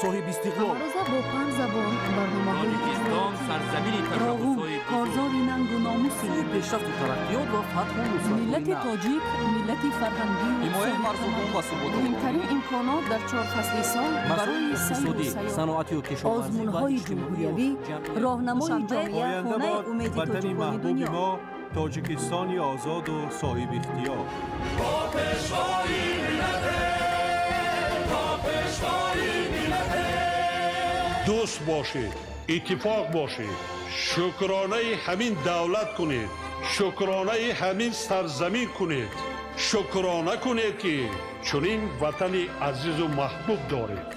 Соҳибистиқлол. Ҳамарӯза бо панҷ забон барномаҳои Тоҷикистон сарзамини ташаббусҳои корзори нангу номуси пешрафту тараққиёт ва фатҳу нусратҳои миллати тоҷик, миллати фарҳангӣ, ҳимояи марзубум ва суботу муҳимтарин имконот дар чор фасли сол барои сайру сайёҳат, саноатию кишоварзӣ ва озмунҳои ҷумҳуриявӣ, роҳнамои ҷомеа, Оянда хонаи бод умеди ватани тоҷикони маҳбуби дунё. мо, Тоҷикистони озоду соҳибихтиёр. Дӯст бошед, иттифоқ бошед, шукронаи ҳамин давлат кунед, шукронаи ҳамин сарзамин кунед, шукрона кунед, ки чунин ватани азизу маҳбуб доред.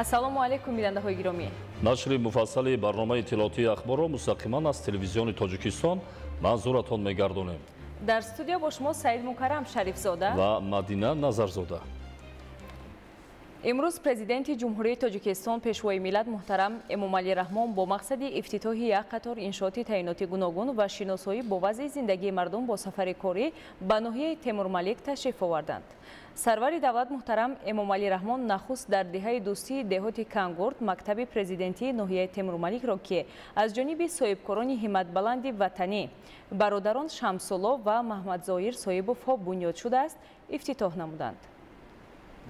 Ассалому алайкум, бинандаҳои гиромӣ. Нашри муфассали барномаи иттилоотии ахборро мустақиман аз телевизиони Тоҷикистон манзуратон мегардонем. Дар студия бо шумо Саид Мукаррам Шарифзода ва Мадина Назарзода. Имрӯз Президенти Ҷумҳурии Тоҷикистон, Пешвои миллат муҳтарам Эмомалӣ Раҳмон бо мақсади ифтитоҳи як қатор иншооти таъиноти гуногун ва шиносоӣ бо вазъи зиндагии мардум бо сафари корӣ ба ноҳияи Темурмалик ташриф оварданд. Сарвари давлат муҳтарам Эмомалӣ Раҳмон нахуст дар деҳаи Дӯстии деҳоти Кангурд мактаби президентии ноҳияи Темурмаликро, ки аз ҷониби соҳибкорони ҳимматбаланди ватанӣ бародарон Шамсулло ва Маҳмадзоҳир Соҳибовҳо бунёд шудааст, ифтитоҳ намуданд.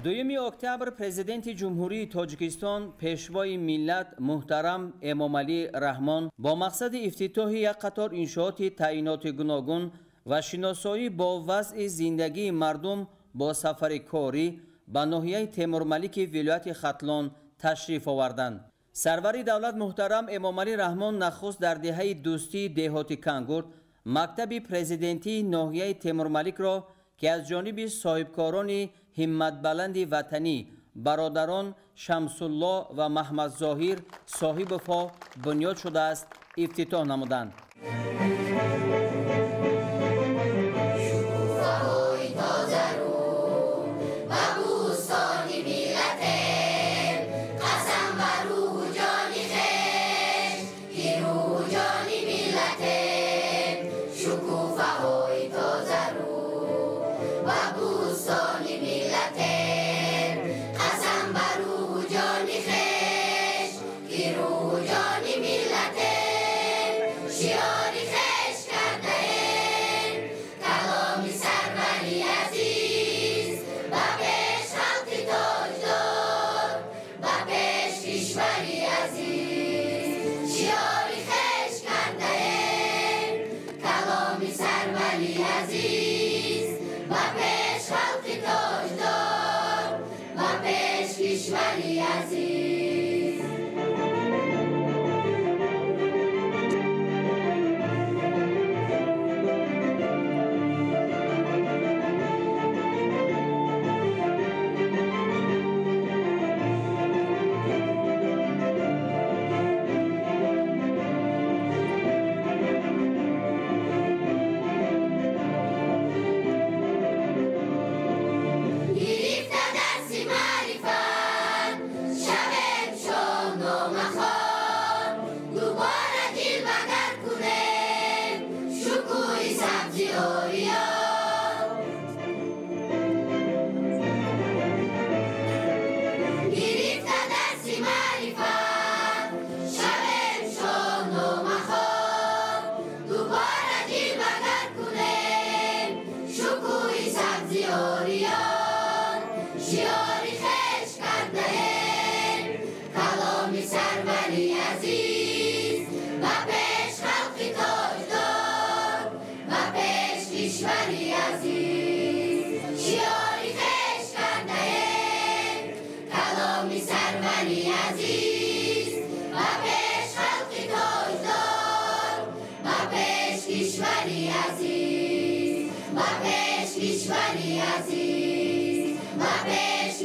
2 октябр Президенти Ҷумҳурии Тоҷикистон, Пешвои миллат муҳтарам Эмомалӣ Раҳмон бо мақсади ифтитоҳи як қатор иншооти таъиноти гуногун ва шиносоӣ бо вазъи зиндагии мардум бо сафари корӣ ба ноҳияи Темурмалики вилояти Хатлон ташриф оварданд. Сарвари давлат муҳтарам Эмомалӣ Раҳмон нахуст дар деҳаи Дӯстии деҳоти Кангурд мактаби президентии ноҳияи Темурмаликро, ки аз ҷониби соҳибкорони ҳимматбаланди ватанӣ бародарон Шамсулло ва Маҳмадзоҳир Соҳибовҳо бунёд шудааст, ифтитоҳ намуданд.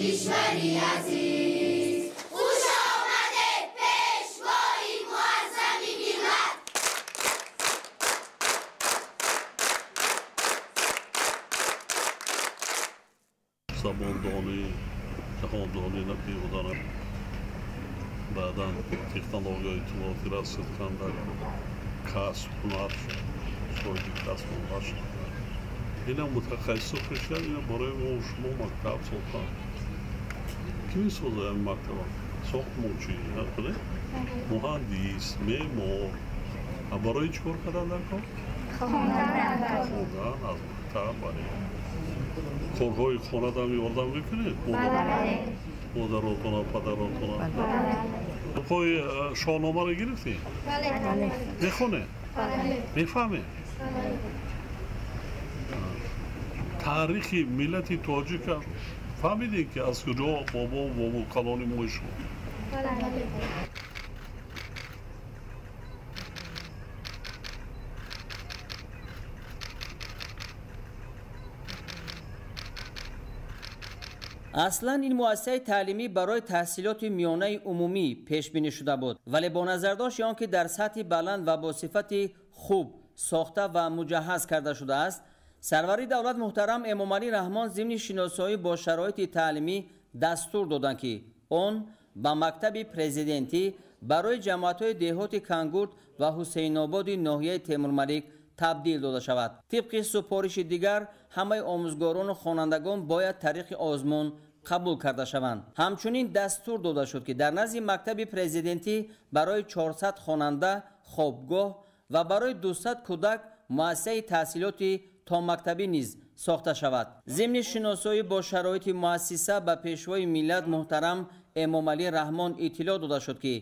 Кишвари азиз, хуш омадед. Забондонӣ, ҷаҳондонӣ набудан. Баъдан технологияи иттилоотиро сидқан дар касб, ҳунар шуд, соҳиби касб ҳунар шуд. Ина мутахассисо кашидан, ина барои мо шумо мактаб сохтан. Ки месозад ин мактаба? Сохтмончӣ, муҳандис, меъмор. А барои чӣ кор кардан дар кор? Хондан аз мактаб, бале. Корҳои хонадам ёрдам мекунед? Модаротона, падаротона. Китобҳои Шоҳномаро гирифтед? Мехонед? Мефаҳмед? Таърихи миллати тоҷика фаҳмидед, ки аз куҷо бобо бобо калони мо шуд? Аслан ин муассисаи таълимӣ барои таҳсилоти миёнаи умумӣ пешбинӣ шуда буд, вале бо назардошти он ки дар сатҳи баланд ва бо сифати хуб сохта ва муҷаҳҳаз карда шудааст, сарвари давлат муҳтарам Эмомалӣ Раҳмон зимни шиносоӣ бо шароити таълимӣ дастур доданд, ки он ба мактаби президентӣ барои ҷамоатҳои деҳоти Кангурт ва Ҳусейнободи ноҳияи Темурмалик табдил дода шавад. Тибқи супориши дигар, ҳамаи омӯзгорону хонандагон бояд тариқи озмун қабул карда шаванд. Ҳамчунин дастур дода шуд, ки дар назди мактаби президентӣ барои 400 хонанда хобгоҳ ва барои 200 кӯдак муассисаи таҳсилоти томактабӣ низ сохта шавад. Зимни шиносоӣ бо шароити муассиса ба пешвои миллат муҳтарам Эмомалӣ Раҳмон иттилоъ дода шуд, ки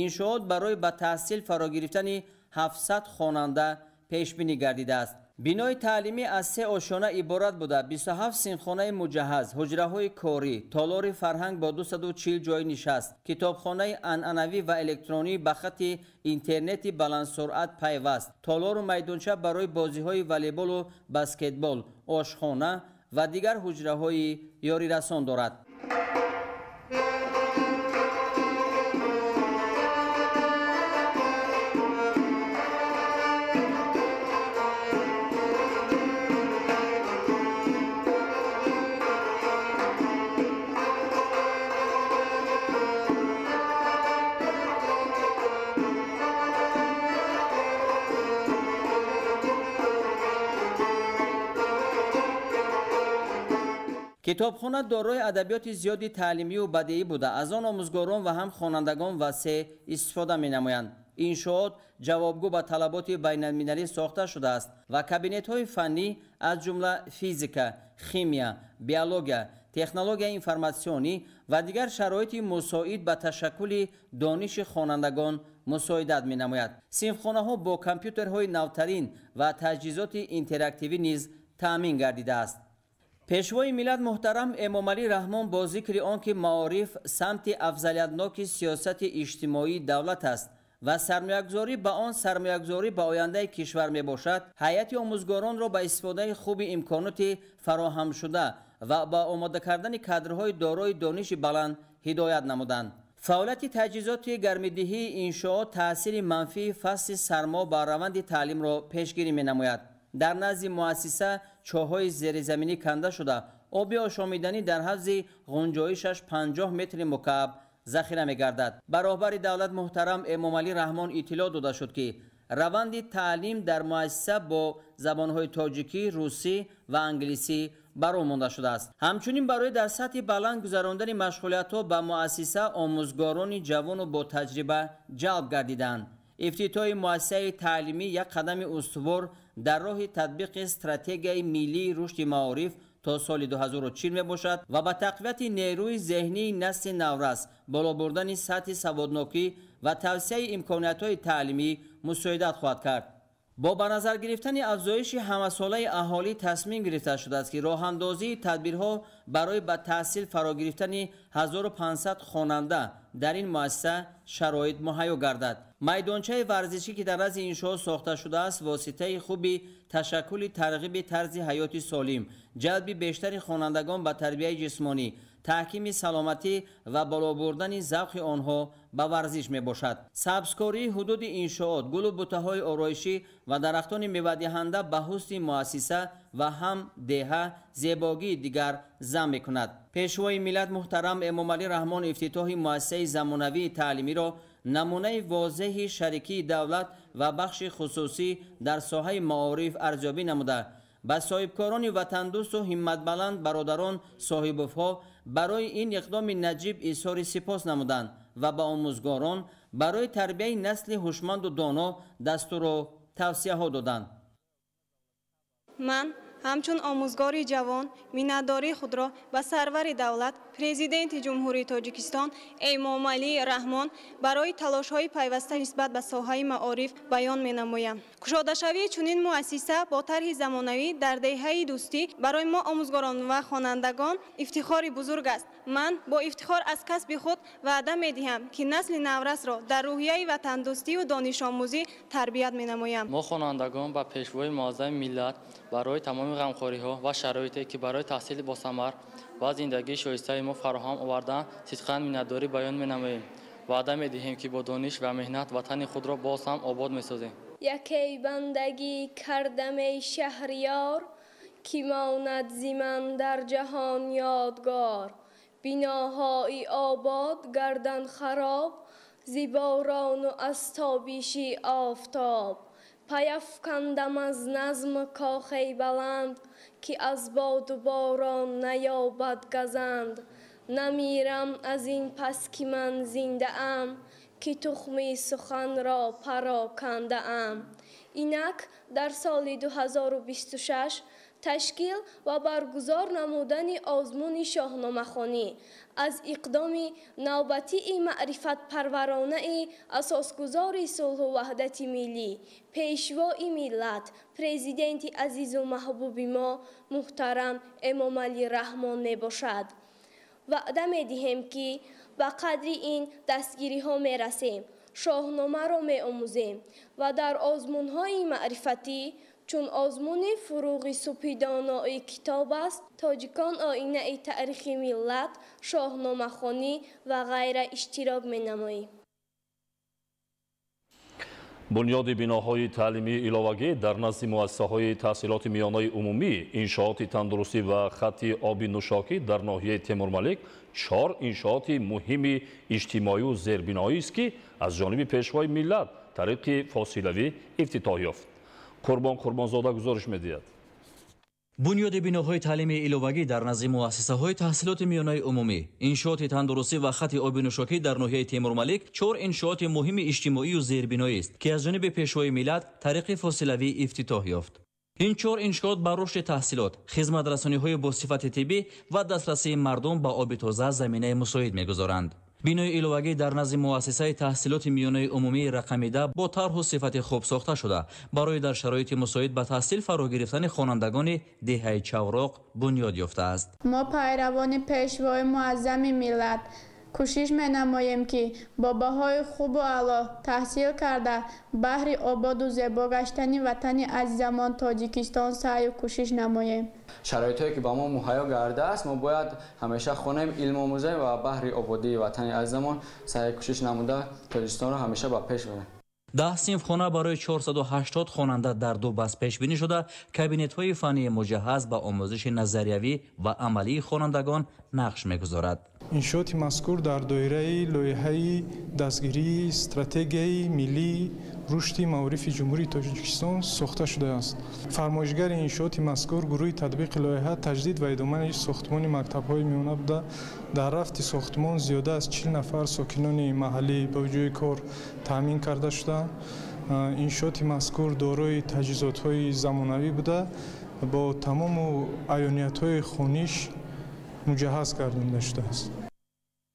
иншоот барои ба таҳсил фаро гирифтани 700 хонанда пешбинӣ гардидааст. Бинои таълимӣ аз 3 ошёна иборат буда, 27 синфхонаи муҷаҳҳаз, ҳуҷраҳои корӣ, толори фарҳанг бо 240 ҷойи нишаст, китобхонаи анъанавӣ ва электронӣ ба хатти интернети баландсуръат пайваст, толору майдонча барои бозиҳои волейболу баскетбол, ошхона ва дигар ҳуҷраҳои ёрирасон дорад. Китобхона дорои адабиёти зиёди таълимию бадеӣ буда, аз он омӯзгорон ва ҳам хонандагон васеъ истифода менамоянд. Иншоот ҷавобгӯ ба талаботи байналмилалӣ сохта шудааст ва кабинетҳои фаннӣ аз ҷумла физика, химия, биология, технологияи информатсионӣ ва дигар шароити мусоид ба ташаккули дониши хонандагон мусоидат менамояд. Синфхонаҳо бо компютерҳои навтарин ва таҷҳизоти интерактивӣ низ таъмин гардидааст. Пешвои миллат муҳтарам Эмомалӣ Раҳмон бо зикри он ки маориф самти афзалиятноки сиёсати иҷтимоии давлат аст ва сармоягузорӣ ба он сармоягузорӣ ба ояндаи кишвар мебошад, ҳайати омӯзгоронро ба истифодаи хуби имконоти фароҳамшуда ва ба омода кардани кадрҳои дорои дониши баланд ҳидоят намуданд. Фаъолияти таҷҳизоти гармидиҳии иншоот таъсири манфии фасли сармо ба раванди таълимро пешгирӣ менамояд. Дар назди муассиса чоҳҳои зеризаминӣ канда шуда, оби ошомиданӣ дар ҳавзи ғунҷоишаш 50 метри мукааб захира мегардад. Ба роҳбари давлат муҳтарам Эмомалӣ Раҳмон иттилоъ дода шуд, ки раванди таълим дар муассиса бо забонҳои тоҷикӣ, русӣ ва англисӣ баро монда шудааст. Ҳамчунин барои дар сатҳи баланд гузарондани машғулиятҳо ба муассиса омӯзгорони ҷавону бо таҷриба ҷалб гардиданд. Ифтитоҳи муассисаи таълимӣ як қадами устувор дар роҳи татбиқи стратегияи миллии рушди маориф то соли 2040 мебошад ва ба тақвияти нерӯи зеҳнии насли наврас, боло бурдани сатҳи саводнокӣ ва тавсияи имкониятҳои таълимӣ мусоидат хоҳад кард. Бо ба назар гирифтани афзоиши ҳамасолаи аҳолӣ тасмим гирифта шудааст, ки роҳандозии тадбирҳо барои ба таҳсил фаро гирифтани 1500 хонанда дар ин муассиса шароит муҳайё гардад. Майдончаи варзишӣ, ки дар назди иншоот сохта шудааст, воситаи хуби ташаккули тарғиби тарзи ҳаёти солим, ҷалби бештари хонандагон ба тарбияи ҷисмонӣ, таҳкими саломатӣ ва боло бурдани завқи онҳо ба варзиш мебошад. Сабзкории ҳудуди иншоот, гулу бутаҳои ороишӣ ва дарахтони мевадиҳанда ба ҳусни муассиса ва ҳам деҳа зебогии дигар зам мекунад. Пешвои миллат муҳтарам Эмомалӣ Раҳмон ифтитоҳи муассисаи замонавии таълимиро намунаи возеҳи шарикии давлат ва бахши хусусӣ дар соҳаи маориф арзёбӣ намуда, ба соҳибкорони ватандӯсту ҳимматбаланд бародарон соҳибовҳо барои ин иқдоми наҷиб изҳори сипос намуданд ва ба омӯзгорон барои тарбияи насли ҳушманду доно дастуру тавсияҳо доданд. Ман ҳамчун омӯзгори ҷавон миннатдории худро ба сарвари давлат, Президенти Ҷумҳурии Тоҷикистон Эмомалӣ Раҳмон барои талошҳои пайваста нисбат ба соҳаи маориф баён менамоям. Кушодашавии чунин муассиса бо тарҳи замонавӣ дар деҳаи Дӯстӣ барои мо омӯзгорон ва хонандагон ифтихори бузург аст. Ман бо ифтихор аз касби худ ваъда медиҳам, ки насли наврасро дар рӯҳияи ватандӯстию донишомӯзӣ тарбият менамоям. Мо хонандагон ба Пешвои муаззами миллат барои тамоми ғамхориҳо ва шароите, ки барои таҳсили босамар ва зиндагии шоистаи мо фароҳам овардаанд, сидқан миннатдорӣ баён менамоем. Ваъда медиҳем, ки бо дониш ва меҳнат ватани худро боз ҳам обод месозем. Якей бандагӣ кардамей шаҳриёр, ки монад зи ман дар ҷаҳон ёдгор. Биноҳои обод гардан хароб, зи борону аз тобиши офтоб. Паяфкандам аз назм кохи баланд, ки аз боду борон наёбад газанд. Намирам аз ин пас, ки ман зиндаам, ки тухми суханро парокандаам. Инак дар соли 2026 ташкил ва баргузор намудани озмуни шоҳномахонӣ аз иқдоми навбатии маърифатпарваронаи асосгузори сулҳу ваҳдати миллӣ, Пешвои миллат, Президенти азизу маҳбуби мо муҳтарам Эмомалӣ Раҳмон мебошад. Ваъда медиҳем, ки ба қадри ин дастгириҳо мерасем, шоҳномаро меомӯзем ва дар озмунҳои маърифатӣ, чун озмуни фуруғи субҳидонои китоб аст, тоҷикон оинаи таърихи миллат, шоҳномахонӣ ва ғайра иштирок менамоем. Бунёди биноҳои таълимии иловагӣ дар назди муассисаҳои таҳсилоти миёнаи умумӣ, иншооти тандурустӣ ва хатти оби нӯшокӣ дар ноҳияи Темурмалик чор иншооти муҳими иҷтимоию зербиноист, ки аз ҷониби Пешвои миллат тариқи фосилавӣ ифтитоҳ ёфт. Қурбон Қурбонзода гузориш медиҳад. Бунёди биноҳои таълимии иловагӣ дар назди муассисаҳои таҳсилоти миёнаи умумӣ, иншооти тандурустӣ ва хатти оби нӯшокӣ дар ноҳияи Темурмалик чор иншооти муҳими иҷтимоию зербиноист, ки аз ҷониби Пешвои миллат тариқи фосилавӣ ифтитоҳ ёфт. Ин чор иншоот ба рушди таҳсилот, хизматрасониҳои бо сифати тиббӣ ва дастрасии мардум ба оби тоза заминаи мусоид мегузоранд. Бинои иловагӣ дар назди муассисаи таҳсилоти миёнаи умумии рақами 10 бо тарҳу сифати хуб сохта шуда, барои дар шароити мусоид ба таҳсил фаро гирифтани хонандагони деҳаи Чавроқ бунёд ёфтааст. Мо пайравони Пешвои муаззами миллат кӯшиш менамоем, ки бо баҳои хубу аъло таҳсил карда, баҳри ободу зебо гаштани ватани азизамон Тоҷикистон саъю кӯшиш намоем. Шароитҳое ки ба мо муҳайё гардааст, мо бояд ҳамеша хонем, илм омӯзем ва баҳри ободии ватани азизамон саъю кӯшиш намуда Тоҷикистонро ҳамеша ба пеш барем. 10 синфхона барои 480 хонанда дар ду баст пешбинӣ шуда, кабинетҳои фаннии муҷаҳҳаз ба омӯзиши назариявӣ ва амалии хонандагон нақш мегузорад. Иншооти мазкур дар доираи лоиҳаи дастгирии стратегияи миллии рушди маорифи Ҷумҳурии Тоҷикистон сохта шудааст. Фармоишгари иншооти мазкур гурӯҳи татбиқи лоиҳа таҷдид ва идомаи сохтмони мактабҳои миёна буда, дар рафти сохтмон зиёда аз 40 нафар сокинони маҳаллӣ ба ҷойи кор таъмин карда шуданд. Иншооти мазкур дорои таҷҳизотҳои замонавӣ буда, бо тамому аёниятҳои хониш муҷаҳҳаз гардонида шудааст.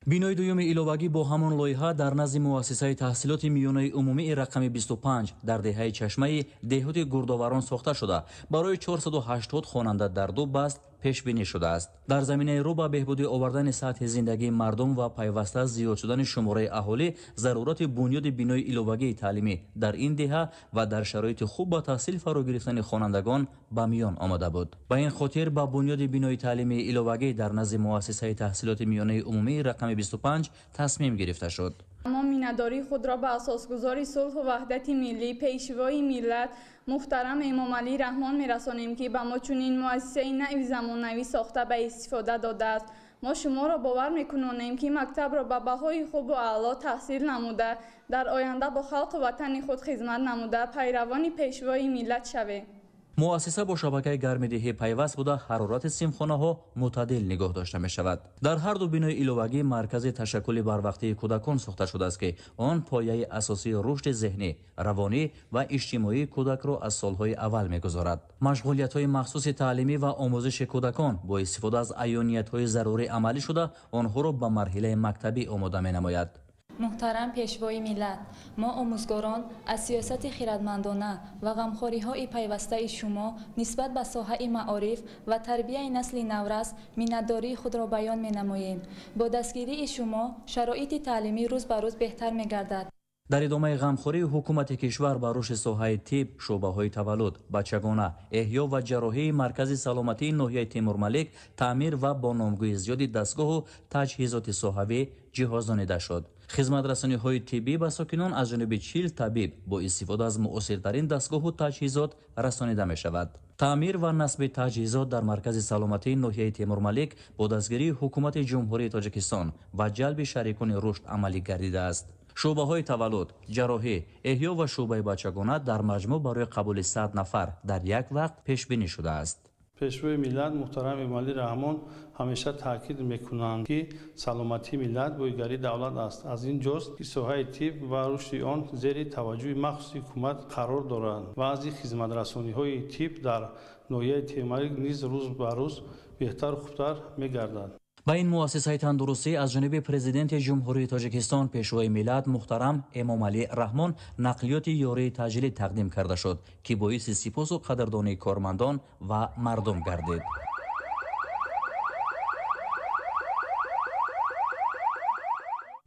Бинои дуюми иловагӣ бо ҳамон лоиҳа дар назди муассисаи таҳсилоти миёнаи умумии рақами 25 дар деҳаи Чашмаи деҳоти Гурдоварон сохта шуда, барои 480 хонанда дар ду баст пешбинӣ шудааст. Дар заминаи рӯ ба беҳбудӣ овардани сатҳи зиндагии мардум ва пайваста зиёд шудани шумораи аҳолӣ, зарурати бунёди бинои иловагии таълимӣ дар ин деҳа ва дар шароити хуб ба таҳсил фаро гирифтани хонандагон ба миён омада буд. Ба ин хотир ба бунёди бинои таълимии иловагӣ дар назди муассисаи таҳсилоти миёнаи умумии рақами 25 тасмим гирифта шуд. Мо миннатдории худро ба асосгузори сулҳу ваҳдати миллӣ, пешвои миллат муҳтарам Эмомалӣ Раҳмон мерасонем, ки ба мо чунин муассисаи нави замонавӣ сохта ба истифода додааст. Мо шуморо бовар мекунонем, ки мактабро ба баҳои хубу аъло таҳсил намуда, дар оянда бо халқу ватани худ хизмат намуда, пайравони пешвои миллат шавем. Муассиса бо шабакаи гармидиҳӣ пайваст буда, ҳарорати синфхонаҳо мӯътадил нигоҳ дошта мешавад. Дар ҳар ду бинои иловагӣ маркази ташаккули барвақтии кӯдакон сохта шудааст, ки он пояи асосии рушди зеҳнӣ, равонӣ ва иҷтимоии кӯдакро аз солҳои аввал мегузорад. Машғулиятҳои махсуси таълимӣ ва омӯзиши кӯдакон бо истифода аз аёниятҳои зарурӣ амалӣ шуда, онҳоро ба марҳилаи мактабӣ омода менамояд. Муҳтарам Пешвои миллат, мо омӯзгорон аз сиёсати хирадмандона ва ғамхориҳои пайвастаи шумо нисбат ба соҳаи маориф ва тарбияи насли наврас миннатдории худро баён менамоем. Бо дастгирии шумо шароити таълимӣ рӯз ба рӯз беҳтар мегардад. Дар идомаи ғамхории ҳукумати кишвар ба рушди соҳаи тиб, шӯъбаҳои таваллуд, бачагона, эҳё ва ҷарроҳии маркази саломатии ноҳияи Темурмалик таъмир ва бо номгӯи зиёди дастгоҳу таҷҳизоти соҳавӣ ҷиҳозонида шуд. Хизматрасониҳои тиббӣ ба сокинон аз ҷониби 40 табиб бо истифода аз муосиртарин дастгоҳу таҷҳизот расонида мешавад. Таъмир ва насби таҷҳизот дар маркази саломатии ноҳияи Темурмалик бо дастгирии ҳукумати Ҷумҳурии Тоҷикистон ва ҷалби шарикони рушд амалӣ гардидааст. Шӯъбаҳои таваллуд, ҷарроҳӣ, эҳё ва шӯъбаи бачагона дар маҷмӯъ барои қабули 100 нафар дар як вақт пешбинӣ шудааст. Пешвои миллат муҳтарам Эмомалӣ Раҳмон ҳамеша таъкид мекунанд, ки саломатии миллат боигарии давлат аст. Аз ин ҷост, ки соҳаи тиб ва рушди он зери таваҷҷӯҳи махсуси ҳукумат қарор доранд. Вазъи хизматрасониҳои тиб дар ноҳияи Темурмалик низ рӯз ба рӯз беҳтару хубтар мегардад. Ба ин муассисаи тандурустӣ аз ҷониби Президенти Ҷумҳурии Тоҷикистон, Пешвои миллат муҳтарам Эмомалӣ Раҳмон нақлиёти ёрии таъҷилӣ тақдим карда шуд, ки боиси сипосу қадрдонии кормандон ва мардум гардид.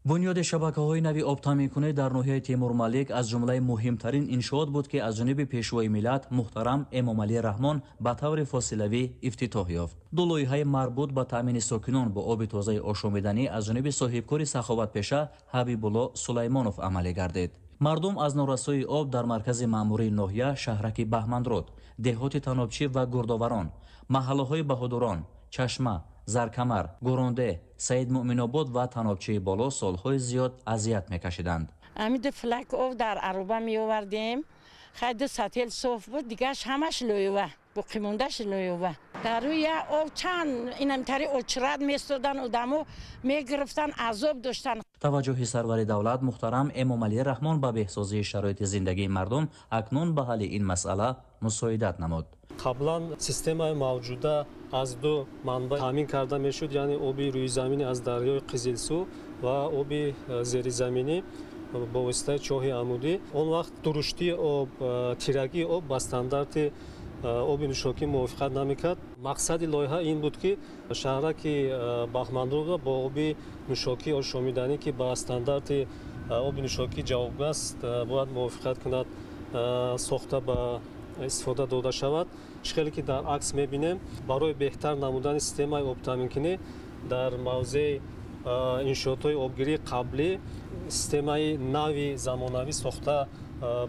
Бунёди шабакаҳои нави обтаъминкунӣ дар ноҳияи Темурмалик аз ҷумлаи муҳимтарин иншоот буд, ки аз ҷониби Пешвои миллат муҳтарам Эмомалӣ Раҳмон ба таври фосилавӣ ифтитоҳ ёфт. Ду лоиҳаи марбут ба таъмини сокинон бо оби тозаи ошомиданӣ аз ҷониби соҳибкори саховатпеша Ҳабибулло Сулаймонов амалӣ гардид. Мардум аз норасоии об дар маркази маъмурии ноҳия, шаҳраки Баҳмандрод, деҳоти Танобчӣ ва Гурдоварон, маҳаллаҳои Баҳодурон, Чашма, Заркамар, Гуронде, Саид Муъминобод ва Танобчии боло солҳои зиёд азият мекашиданд. Ами ду флак об дар аруба меовардем. Хай ду сател соф буд, дигараш ҳамаш лӯёва, боқимондаш лӯёва. Дар рӯи об чанд инамтари очрат местодан, одамо мегирифтан, азоб доштан. Таваҷҷӯҳи сарвари давлат муҳтарам Эмомалӣ Раҳмон ба беҳсозии шароити зиндагии мардум акнун ба ҳалли ин масъала мусоидат намуд. Қаблан системаи мавҷуда аз ду манбаъ таъмин карда мешуд, яъне оби рӯизаминӣ аз дарёи Қизилсу ва оби зеризаминӣ бо воситаи чоҳи амудӣ. Он вақт дуруштии об, тирагии об ба стандарти оби нӯшокӣ мувофиқат намекард. Мақсади лоиҳа ин буд, ки шаҳраки Баҳмандродро бо оби нӯшокӣ ошомиданӣ, ки ба стандарти оби нӯшокӣ ҷавобгӯ аст, бояд мувофиқат кунад, сохта ба истифода дода шавад. Чӣ хеле ки дар акс мебинем, барои беҳтар намудани системаи обтаъминкунӣ дар мавзеи иншоотҳои обгирии қаблӣ системаи нави замонавӣ сохта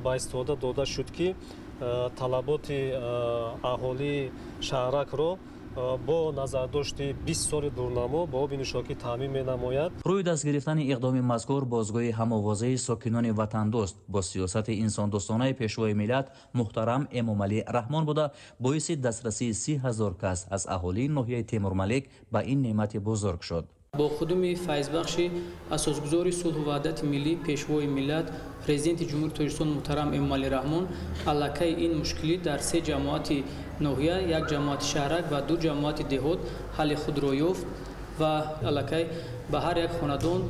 ба истифода дода шуд, ки талаботи аҳолии шаҳракро бо назардошти 20 соли дурнамо бо оби нӯшокӣ таъмин менамояд. Рӯи даст гирифтани иқдоми мазкур бозгӯи ҳамовозаи сокинони ватандӯст бо сиёсати инсондӯстонаи Пешвои миллат муҳтарам Эмомалӣ Раҳмон буда, боиси дастрасии 30 000 кас аз аҳолии ноҳияи Темурмалик ба ин неъмати бузург шуд. Бо худуми файзбахши асосгузори сулҳу ваҳдати миллӣ, Пешвои миллат, Президенти Ҷумҳурии Тоҷикистон муҳтарам Эмомалӣ Раҳмон аллакай ин мушкилӣ дар 3 ҷамоати ноҳия, 1 ҷамоати шаҳрак ва 2 ҷамоати деҳот ҳалли худро ёфт ва аллакай ба ҳар як хонадон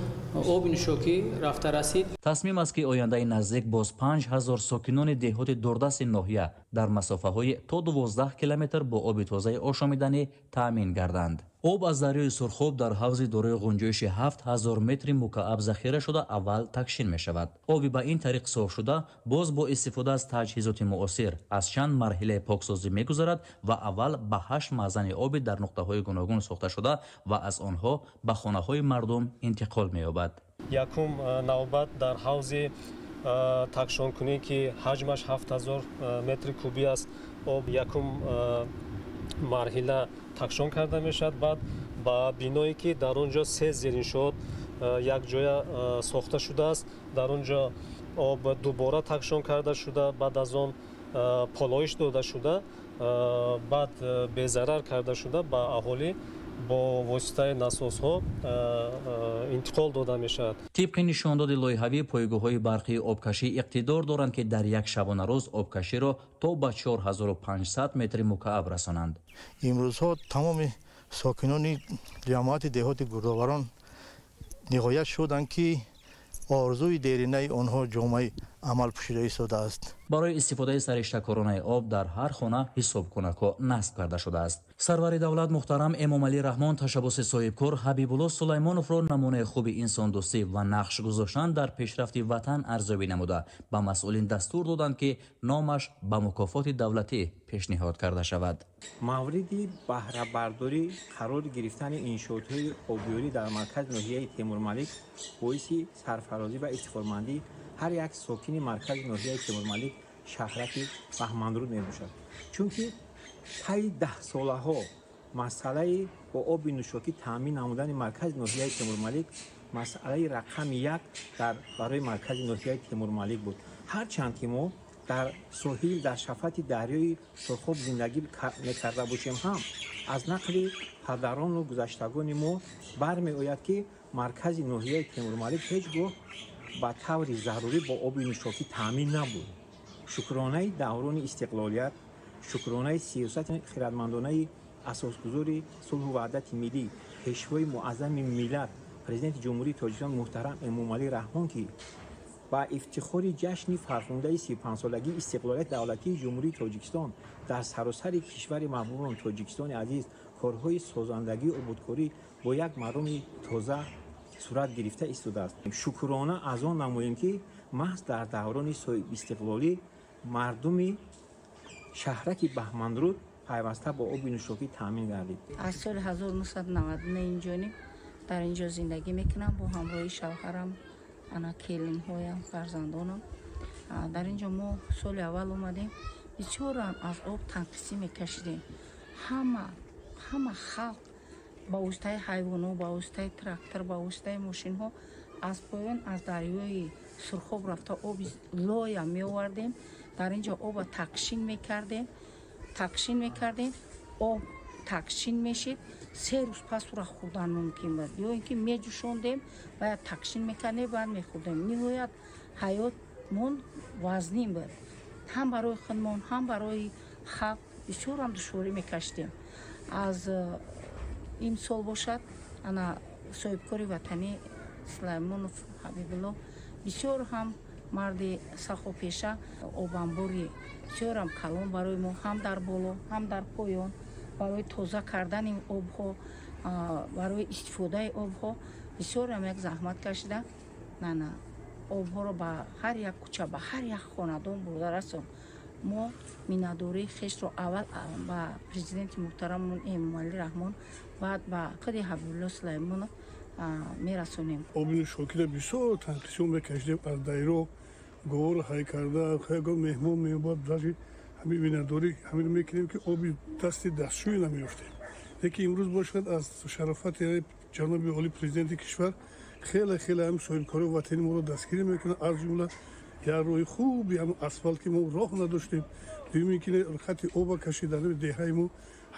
оби нӯшокӣ рафта расид. Тасмим аст, ки ояндаи наздик боз 5000 сокинони деҳоти дурдасти ноҳия дар масофаҳои то 12 километр бо оби тозаи ошомиданӣ таъмин гарданд. Об аз дарёи Сурхоб дар ҳавзи дорои ғунҷоиши 7000 метри мукааб захира шуда аввал такшин мешавад. Оби ба ин тариқ соф шуда боз бо истифода аз таҷҳизоти муосир аз чанд марҳилаи поксозӣ мегузарад ва аввал ба 8 маъзани оби дар нуқтаҳои гуногун сохта шуда ва аз онҳо ба хонаҳои мардум интиқол меёбад. Якум навбат дар ҳавзи такшонкунӣ, ки ҳаҷмаш 7000 метри кубӣ аст, об якум марҳила такшон карда мешавад. Баъд ба биное, ки дар он ҷо се зериншоот якҷоя сохта шудааст, дар он ҷо об дубора такшон карда шуда, баъд аз он полоиш дода шуда, баъд безарар карда шуда, ба аҳолӣ бо воситаи насосҳо интиқол дода мешавад. Тибқи нишондоди лоиҳавӣ, пойгоҳҳои барқии обкашӣ иқтидор доранд, ки дар як шабонарӯз обкаширо то ба 4500 метри мукааб расонанд. Имрӯзҳо тамоми сокинони ҷамоати деҳоти Гурдоварон ниҳоят шуданд, ки орзуи деринаи онҳо ҷомаи амал пӯшида истодааст. Барои истифодаи сариштакоронаи об дар ҳар хона ҳисобкунакҳо насб карда шудааст. Сарвари давлат муҳтарам Эмомалӣ Раҳмон ташаббуси соҳибкор Ҳабибулло Сулаймоновро намунаи хуби инсондӯстӣ ва нақш гузоштан дар пешрафти ватан арзёбӣ намуда, ба масъулин дастур доданд, ки номаш ба мукофоти давлатӣ пешниҳод карда шавад. Мавриди баҳрабардорӣ қарор гирифтани иншоотҳои обёрӣ дар маркази ноҳияи Темурмалик боиси сарфарозӣ ва ифтихормандии ҳар як сокини маркази ноҳияи Темурмалик, шаҳраки Баҳманруд мебошад. Чунки таи даҳсолаҳо масъалаи бо оби нӯшокӣ таъмин намудани маркази ноҳияи Темурмалик масъалаи рақами як дар барои маркази ноҳияи Темурмалик буд. Ҳарчанд ки мо дар соҳил, дар шафати дарёи Сурхоб зиндагӣ мекарда бошем ҳам, аз нақли падарону гузаштагони мо бармеояд, ки маркази ноҳияи Темурмалик ҳеҷ гоҳ ба таври зарурӣ бо оби нӯшокӣ таъмин набуд. Шукронаи даврони истиқлолият, шукронаи сиёсати хирадмандонаи асосгузори сулҳу ваҳдати миллӣ, пешвои муаззами миллат, Президенти Ҷумҳурии Тоҷикистон муҳтарам Эмомалӣ Раҳмон, ки ба ифтихори ҷашни фархундаи 35-солагии истиқлолияти давлатии Ҷумҳурии Тоҷикистон дар саросари кишвари маҳбубон Тоҷикистони азиз корҳои созандагию ободкорӣ бо як мароми тоза сурат гирифта истодааст. Шукрона аз он намоем, ки маҳз дар даврони соҳибистиқлолӣ мардуми шаҳраки Баҳманруд пайваста бо оби нӯшокӣ таъмин гардид. Аз соли 1999 инҷониб дар инҷо зиндагӣ мекунам бо ҳамроҳи шавҳарам, ана келинҳоям, фарзандонам. Дар инҷо мо соли аввал омадем, бисёрам аз об танқисӣ мекашидем. Ҳама халқ ба воситаи ҳайвонҳо, ба воситаи трактор, ба воситаи мошинҳо аз поён аз дарёи Сурхоб рафта оби лоя меовардем. Дар инҷо оба такшин мекардем, об такшин мешид, 3 рӯз пас ура хӯрдан мумкин буд, ё ин ки меҷӯшондем, баъд такшин мекардем, баъд мехӯрдем. Ниҳоят ҳаётмон вазнин буд, ҳам барои худмон, ҳам барои халқ бисёрам душворӣ мекашидем. Аз имсол бошад, ана соҳибкори ватанӣ Сулаймонов Ҳабибулло бисёр ҳам марди сахопеша, обанбори бисёрам калон барои мо, ҳам дар боло, ҳам дар поён, барои тоза кардани обҳо, барои истифодаи обҳо бисёрам як заҳмат кашида, ана обҳоро ба ҳар як кӯча, ба ҳар як хонадон бурда расон. Мо миннатдории хешро аввал ба президенти муҳтарамон Эмомалӣ Раҳмон, баъд ба худи Ҳабибулло Сулаймонов мерасонем. Оби нӯшокиро бисёр танқисиҳо мекашидем, аз дайро говорро ҳай карда, ягон меҳмон меомад, даже ҳамин миннатдорӣ ҳамин мекунем, ки оби дасти дастшӯй намеёфтем. Лекин имрӯз бошад, аз шарофати ҷаноби олии президенти кишвар хеле хеле ҳам соҳибкорои ватанӣ моро дастгирӣ мекунанд, аз ҷумла як роҳи хуби ҳам асфалт, ки мо роҳ надоштем. Дуюм ин ки хати оба кашида деҳаи мо,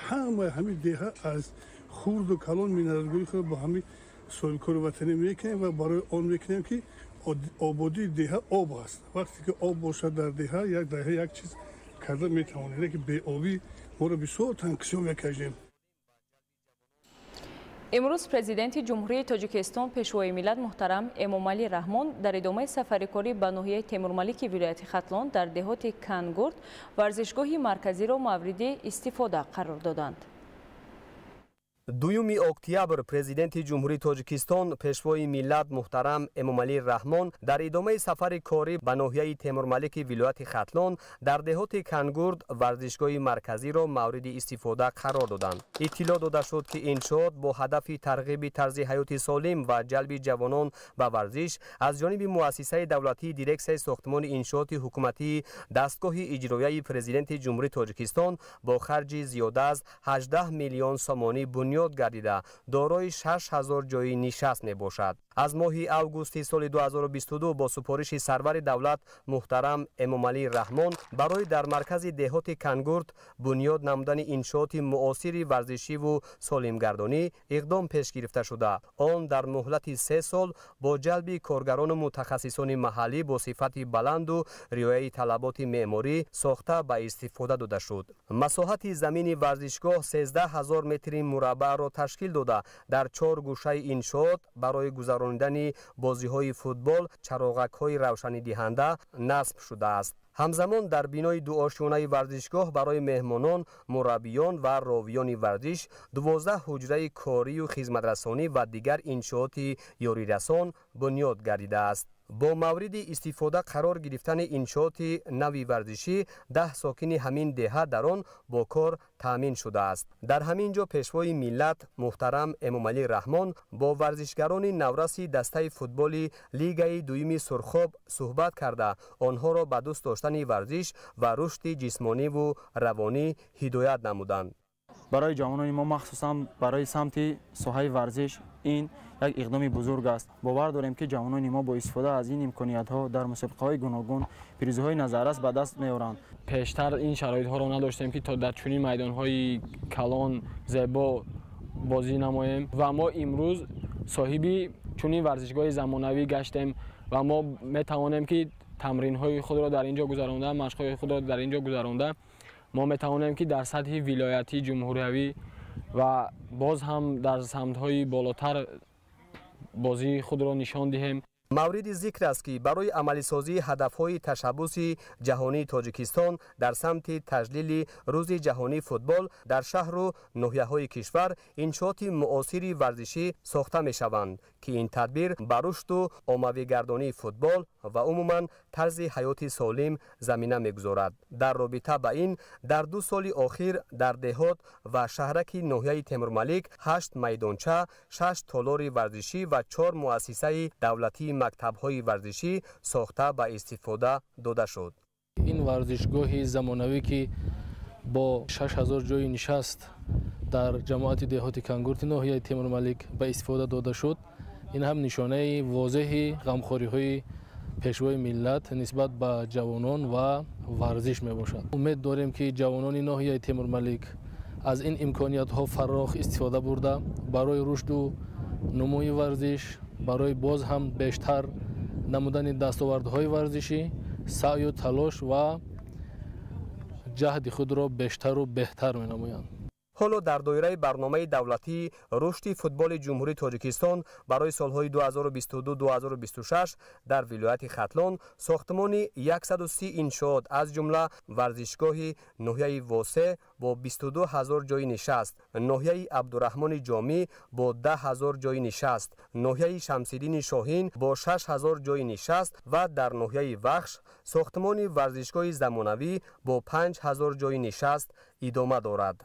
ҳама ҳамин деҳа аз хурду калон миннатдории худро бо ҳамин соҳибкори ватанӣ мекунем ва барои он мекунем, ки ободии деҳа об аст. Вақте ки об бошад дар деҳа, як деҳа як чиз карда метавонем, лекин беобӣ моро бисёр танқисиҳо мекашидем. Имрӯз Президенти Ҷумҳурии Тоҷикистон, Пешвои миллат муҳтарам Эмомалӣ Раҳмон дар идомаи сафари корӣ ба ноҳияи Темурмалики вилояти Хатлон дар деҳоти Кангурд варзишгоҳи марказиро мавриди истифода қарор доданд. Дуюми октябр Президенти Ҷумҳурии Тоҷикистон, Пешвои миллат муҳтарам Эмомалӣ Раҳмон дар идомаи сафари корӣ ба ноҳияи Темурмалики вилояти Хатлон дар деҳоти Кангурд варзишгоҳи марказиро мавриди истифода қарор доданд. Иттилоъ дода шуд, ки иншоот бо ҳадафи тарғиби тарзи ҳаёти солим ва ҷалби ҷавонон ба варзиш аз ҷониби муассисаи давлатии дирексияи сохтмони иншооти ҳукуматии дастгоҳи иҷроияи Президенти Ҷумҳурии Тоҷикистон бо харҷи зиёда аз 18 миллион сомонӣ бунёд гардида, дорои 6000 ҷойи нишаст мебошад. Аз моҳи августи соли 2022 бо супориши сарвари давлат муҳтарам Эмомалӣ Раҳмон барои дар маркази деҳоти Кангурд бунёд намудани иншооти муосири варзишиву солимгардонӣ иқдом пеш гирифта шуда, он дар муҳлати 3 сол бо ҷалби коргарону мутахассисони маҳаллӣ бо сифати баланду риояи талаботи меъморӣ сохта ба истифода дода шуд. Масоҳати замини варзишгоҳ 13 000 метри мураббаъро ташкил дода, дар 4 гӯшаи иншоот барои гузаронидани бозиҳои футбол чароғакҳои равшанидиҳанда насб шудааст. Ҳамзамон дар бинои дуошёнаи варзишгоҳ барои меҳмонон, мураббиён ва ровиёни варзиш 12 ҳуҷраи корию хизматрасонӣ ва дигар иншооти ёрирасон бунёд гардидааст. Бо мавриди истифода қарор гирифтани иншооти нави варзишӣ 10 сокини ҳамин деҳа дар он бо кор таъмин шудааст. Дар ҳамин ҷо Пешвои миллат муҳтарам Эмомалӣ Раҳмон бо варзишгарони навраси дастаи футболи лигаи дуюми Сурхоб суҳбат карда, онҳоро ба дӯст доштани варзиш ва рушди ҷисмониву равонӣ ҳидоят намуданд. Барои ҷавонони мо, махсусан барои самти соҳаи варзиш, ин як иқдоми бузург аст. Бовар дорем, ки ҷавонони мо бо истифода аз ин имкониятҳо дар мусобиқаҳои гуногун пирӯзиҳои назаррас ба даст меоранд. Пештар ин шароитҳоро надоштем, ки то дар чунин майдонҳои калон зебо бозӣ намоем ва мо имрӯз соҳиби чунин варзишгоҳи замонавӣ гаштем ва мо метавонем, ки тамринҳои худро дар ин ҷо гузаронда, машқҳои худро дар ин ҷо гузаронда, мо метавонем, ки дар сатҳи вилоятӣ, ҷумҳуриявӣ ва боз ҳам дар самтҳои болотар бозии худро нишон диҳем. Мавриди зикр аст, ки барои амалисозии ҳадафҳои ташаббуси ҷаҳонии Тоҷикистон дар самти таҷлили Рӯзи ҷаҳонии футбол дар шаҳру ноҳияҳои кишвар иншооти муосири варзишӣ сохта мешаванд, ки ин тадбир ба рушду оммавигардонии футбол ва умуман тарзи ҳаёти солим замина мегузорад. Дар робита ба ин дар 2 соли охир дар деҳот ва шаҳраки ноҳияи Темурмалик 8 майдонча, 6 толори варзишӣ ва 4 муассисаи давлатии мактабҳои варзишӣ сохта ба истифода дода шуд. Ин варзишгоҳи замонавӣ, ки бо 6000 ҷойи нишаст дар ҷамоати деҳоти Кангурти ноҳияи Темурмалик ба истифода дода шуд, ин ҳам нишонаи возеҳи ғамхориҳои Пешвои миллат нисбат ба ҷавонон ва варзиш мебошад. Умед дорем, ки ҷавонони ноҳияи Темурмалик аз ин имкониятҳо фарох истифода бурда, барои рушду нумӯи варзиш, барои боз ҳам бештар намудани дастовардҳои варзишӣ саъю талош ва ҷаҳди худро бештару беҳтар менамоянд. Ҳоло дар доираи барномаи давлатии рушди футболи Ҷумҳурии Тоҷикистон барои солҳои 2022-2026 дар вилояти Хатлон сохтмони 130 иншоот, аз ҷумла варзишгоҳи ноҳияи Восе бо 22 000 ҷойи нишаст, ноҳияи Абдураҳмони Ҷомӣ бо 10 000 ҷойи нишаст, ноҳияи Шамсиддини Шоҳин бо 6 000 ҷойи нишаст ва дар ноҳияи Вахш сохтмони варзишгоҳи замонавӣ бо 5 000 ҷойи нишаст идома дорад.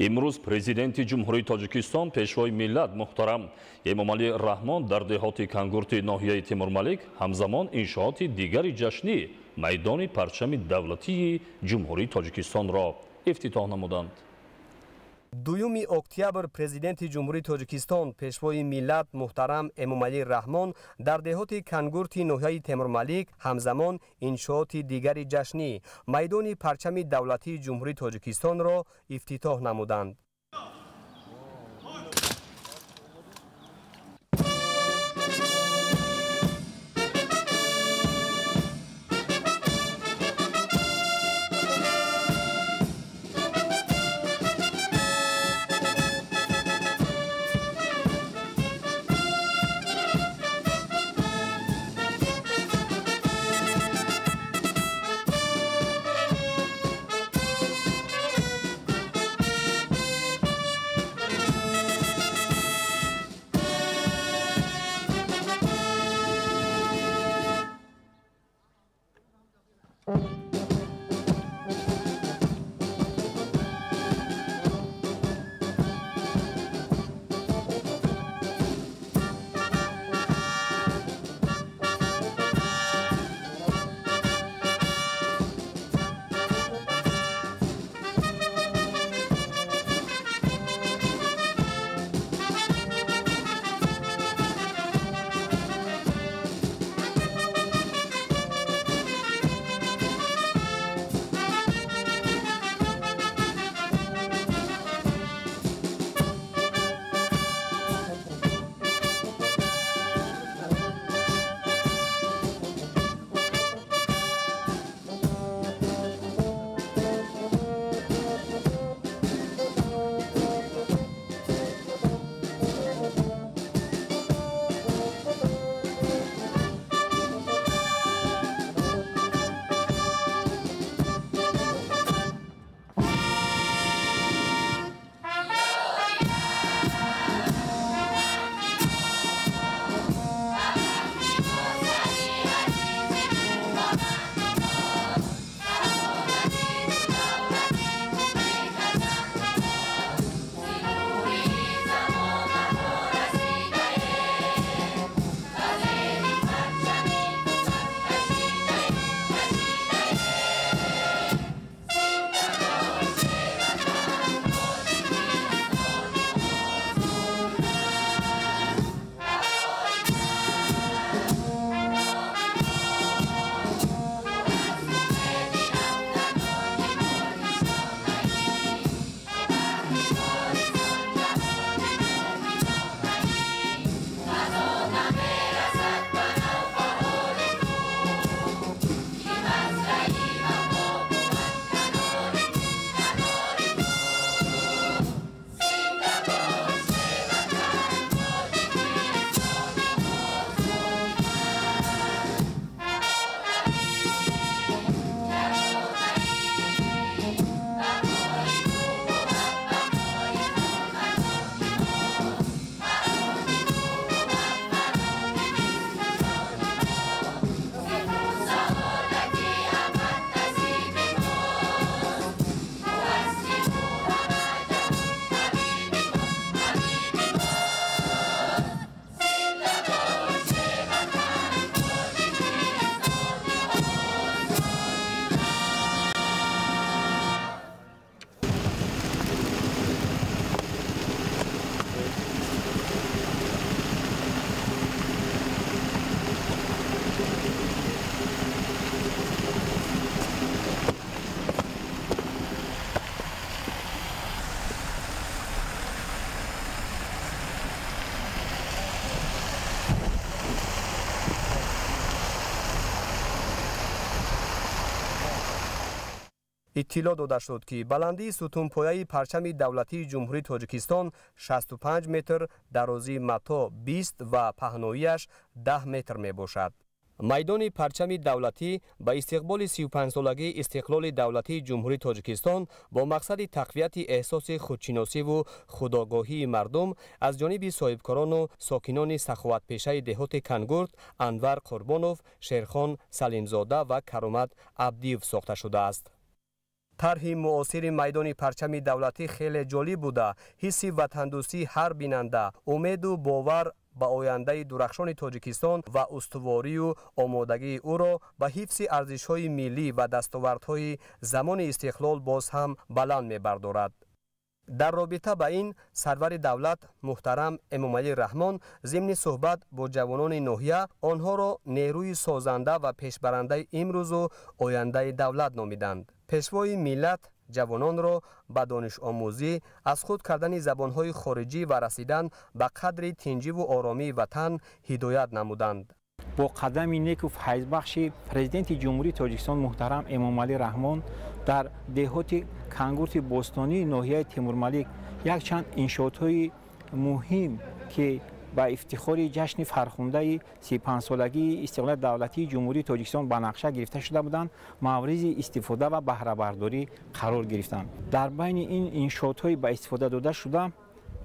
Имрӯз Президенти Ҷумҳурии Тоҷикистон, Пешвои миллат муҳтарам Эмомалӣ Раҳмон дар деҳоти Кангурти ноҳияи Темурмалик ҳамзамон иншооти дигари ҷашнӣ майдони парчами давлатии Ҷумҳурии Тоҷикистонро ифтитоҳ намуданд. Дуюми октябр Президенти Ҷумҳурии Тоҷикистон, Пешвои миллат муҳтарам Эмомалӣ Раҳмон дар деҳоти Кангурти ноҳияи Темурмалик ҳамзамон иншооти дигари ҷашнӣ майдони парчами давлатии Ҷумҳурии Тоҷикистонро ифтитоҳ намуданд. Иттилоъ дода шуд, ки баландии сутунпояи парчами давлатии Ҷумҳурии Тоҷикистон 65 метр, дарозии мато 20 ва паҳноияш 10 метр мебошад. Майдони парчами давлатӣ ба истиқболи 35-солагии истиқлоли давлатии Ҷумҳурии Тоҷикистон бо мақсади тақвияти эҳсоси худшиносиву худогоҳии мардум аз ҷониби соҳибкорону сокинони саховатпешаи деҳоти Кангурт Анвар Қурбонов, Шерхон Салимзода ва Каромат Абдиев сохта шудааст. Тарҳи муосири майдони парчами давлатӣ хеле ҷолиб буда, ҳисси ватандӯстии ҳар бинанда, умеду бовар ба ояндаи дурахшони Тоҷикистон ва устуворию омодагии ӯро ба ҳифзи арзишҳои миллӣ ва дастовардҳои замони истиқлол боз ҳам баланд мебардорад. Дар робита ба ин сарвари давлат муҳтарам Эмомалӣ Раҳмон зимни суҳбат бо ҷавонони ноҳия онҳоро нерӯи созанда ва пешбарандаи имрӯзу ояндаи давлат номиданд. Пешвои миллат ҷавононро ба донишомӯзӣ, аз худ кардани забонҳои хориҷӣ ва расидан ба қадри тинҷиву оромии ватан ҳидоят намуданд. Бо қадами неку файзбахши Президенти Ҷумҳурии Тоҷикистон муҳтарам Эмомалӣ Раҳмон дар деҳоти Кангурти бостонии ноҳияи Темурмалик якчанд иншоотҳои муҳим, ки ба ифтихори ҷашни фархундаи 35-солагии истиқлолияти давлатии Ҷумҳурии Тоҷикистон ба нақша гирифта шуда буданд, мавриди истифода ва баҳрабардорӣ қарор гирифтанд. Дар байни ин иншоотҳои ба истифода дода шуда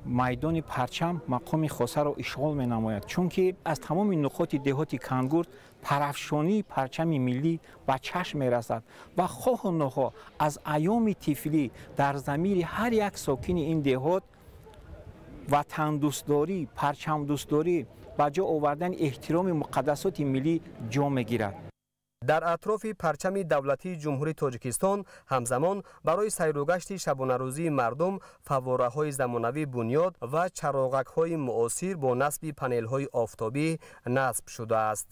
майдони парчам мақоми хосаро ишғол менамояд, чунки аз тамоми нуқоти деҳоти Кангурт парафшонии парчами миллӣ ба чашм мерасад ва хоҳу нохоҳ аз айёми тифлӣ дар замири ҳар як сокини ин деҳот ватандӯстдорӣ, парчамдӯстдорӣ, ба ҷо овардани эҳтироми муқаддасоти миллӣ ҷо мегирад. Дар атрофи парчами давлатии Ҷумҳурии Тоҷикистон ҳамзамон барои сайругашти шабонарӯзии мардум фаввораҳои замонавӣ бунёд ва чароғакҳои муосир бо насби панелҳои офтобӣ насб шудааст.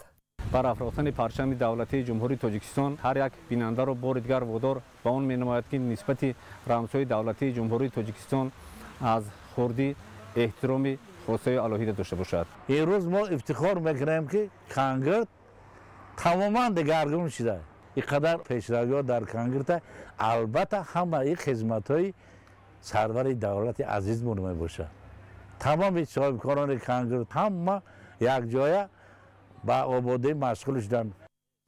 Барафрохтани парчами давлатии Ҷумҳурии Тоҷикистон ҳар як бинандаро бори дигар водор ба он менамояд, ки нисбати рамзҳои давлатии Ҷумҳурии Тоҷикистон аз хурдӣ эҳтироми хосаи алоҳида дошта бошад. Имрӯз мо ифтихор мекунем, ки Кангурт тамоман дигаргун шуда. Ин қадар пешравиҳо дар Кангурта албатта ҳамаи хизматҳои сарвари давлати азизмон мебошад. Тамоми соҳибкорони Кангурт ҳама якҷоя ба ободӣ машғул шуданд.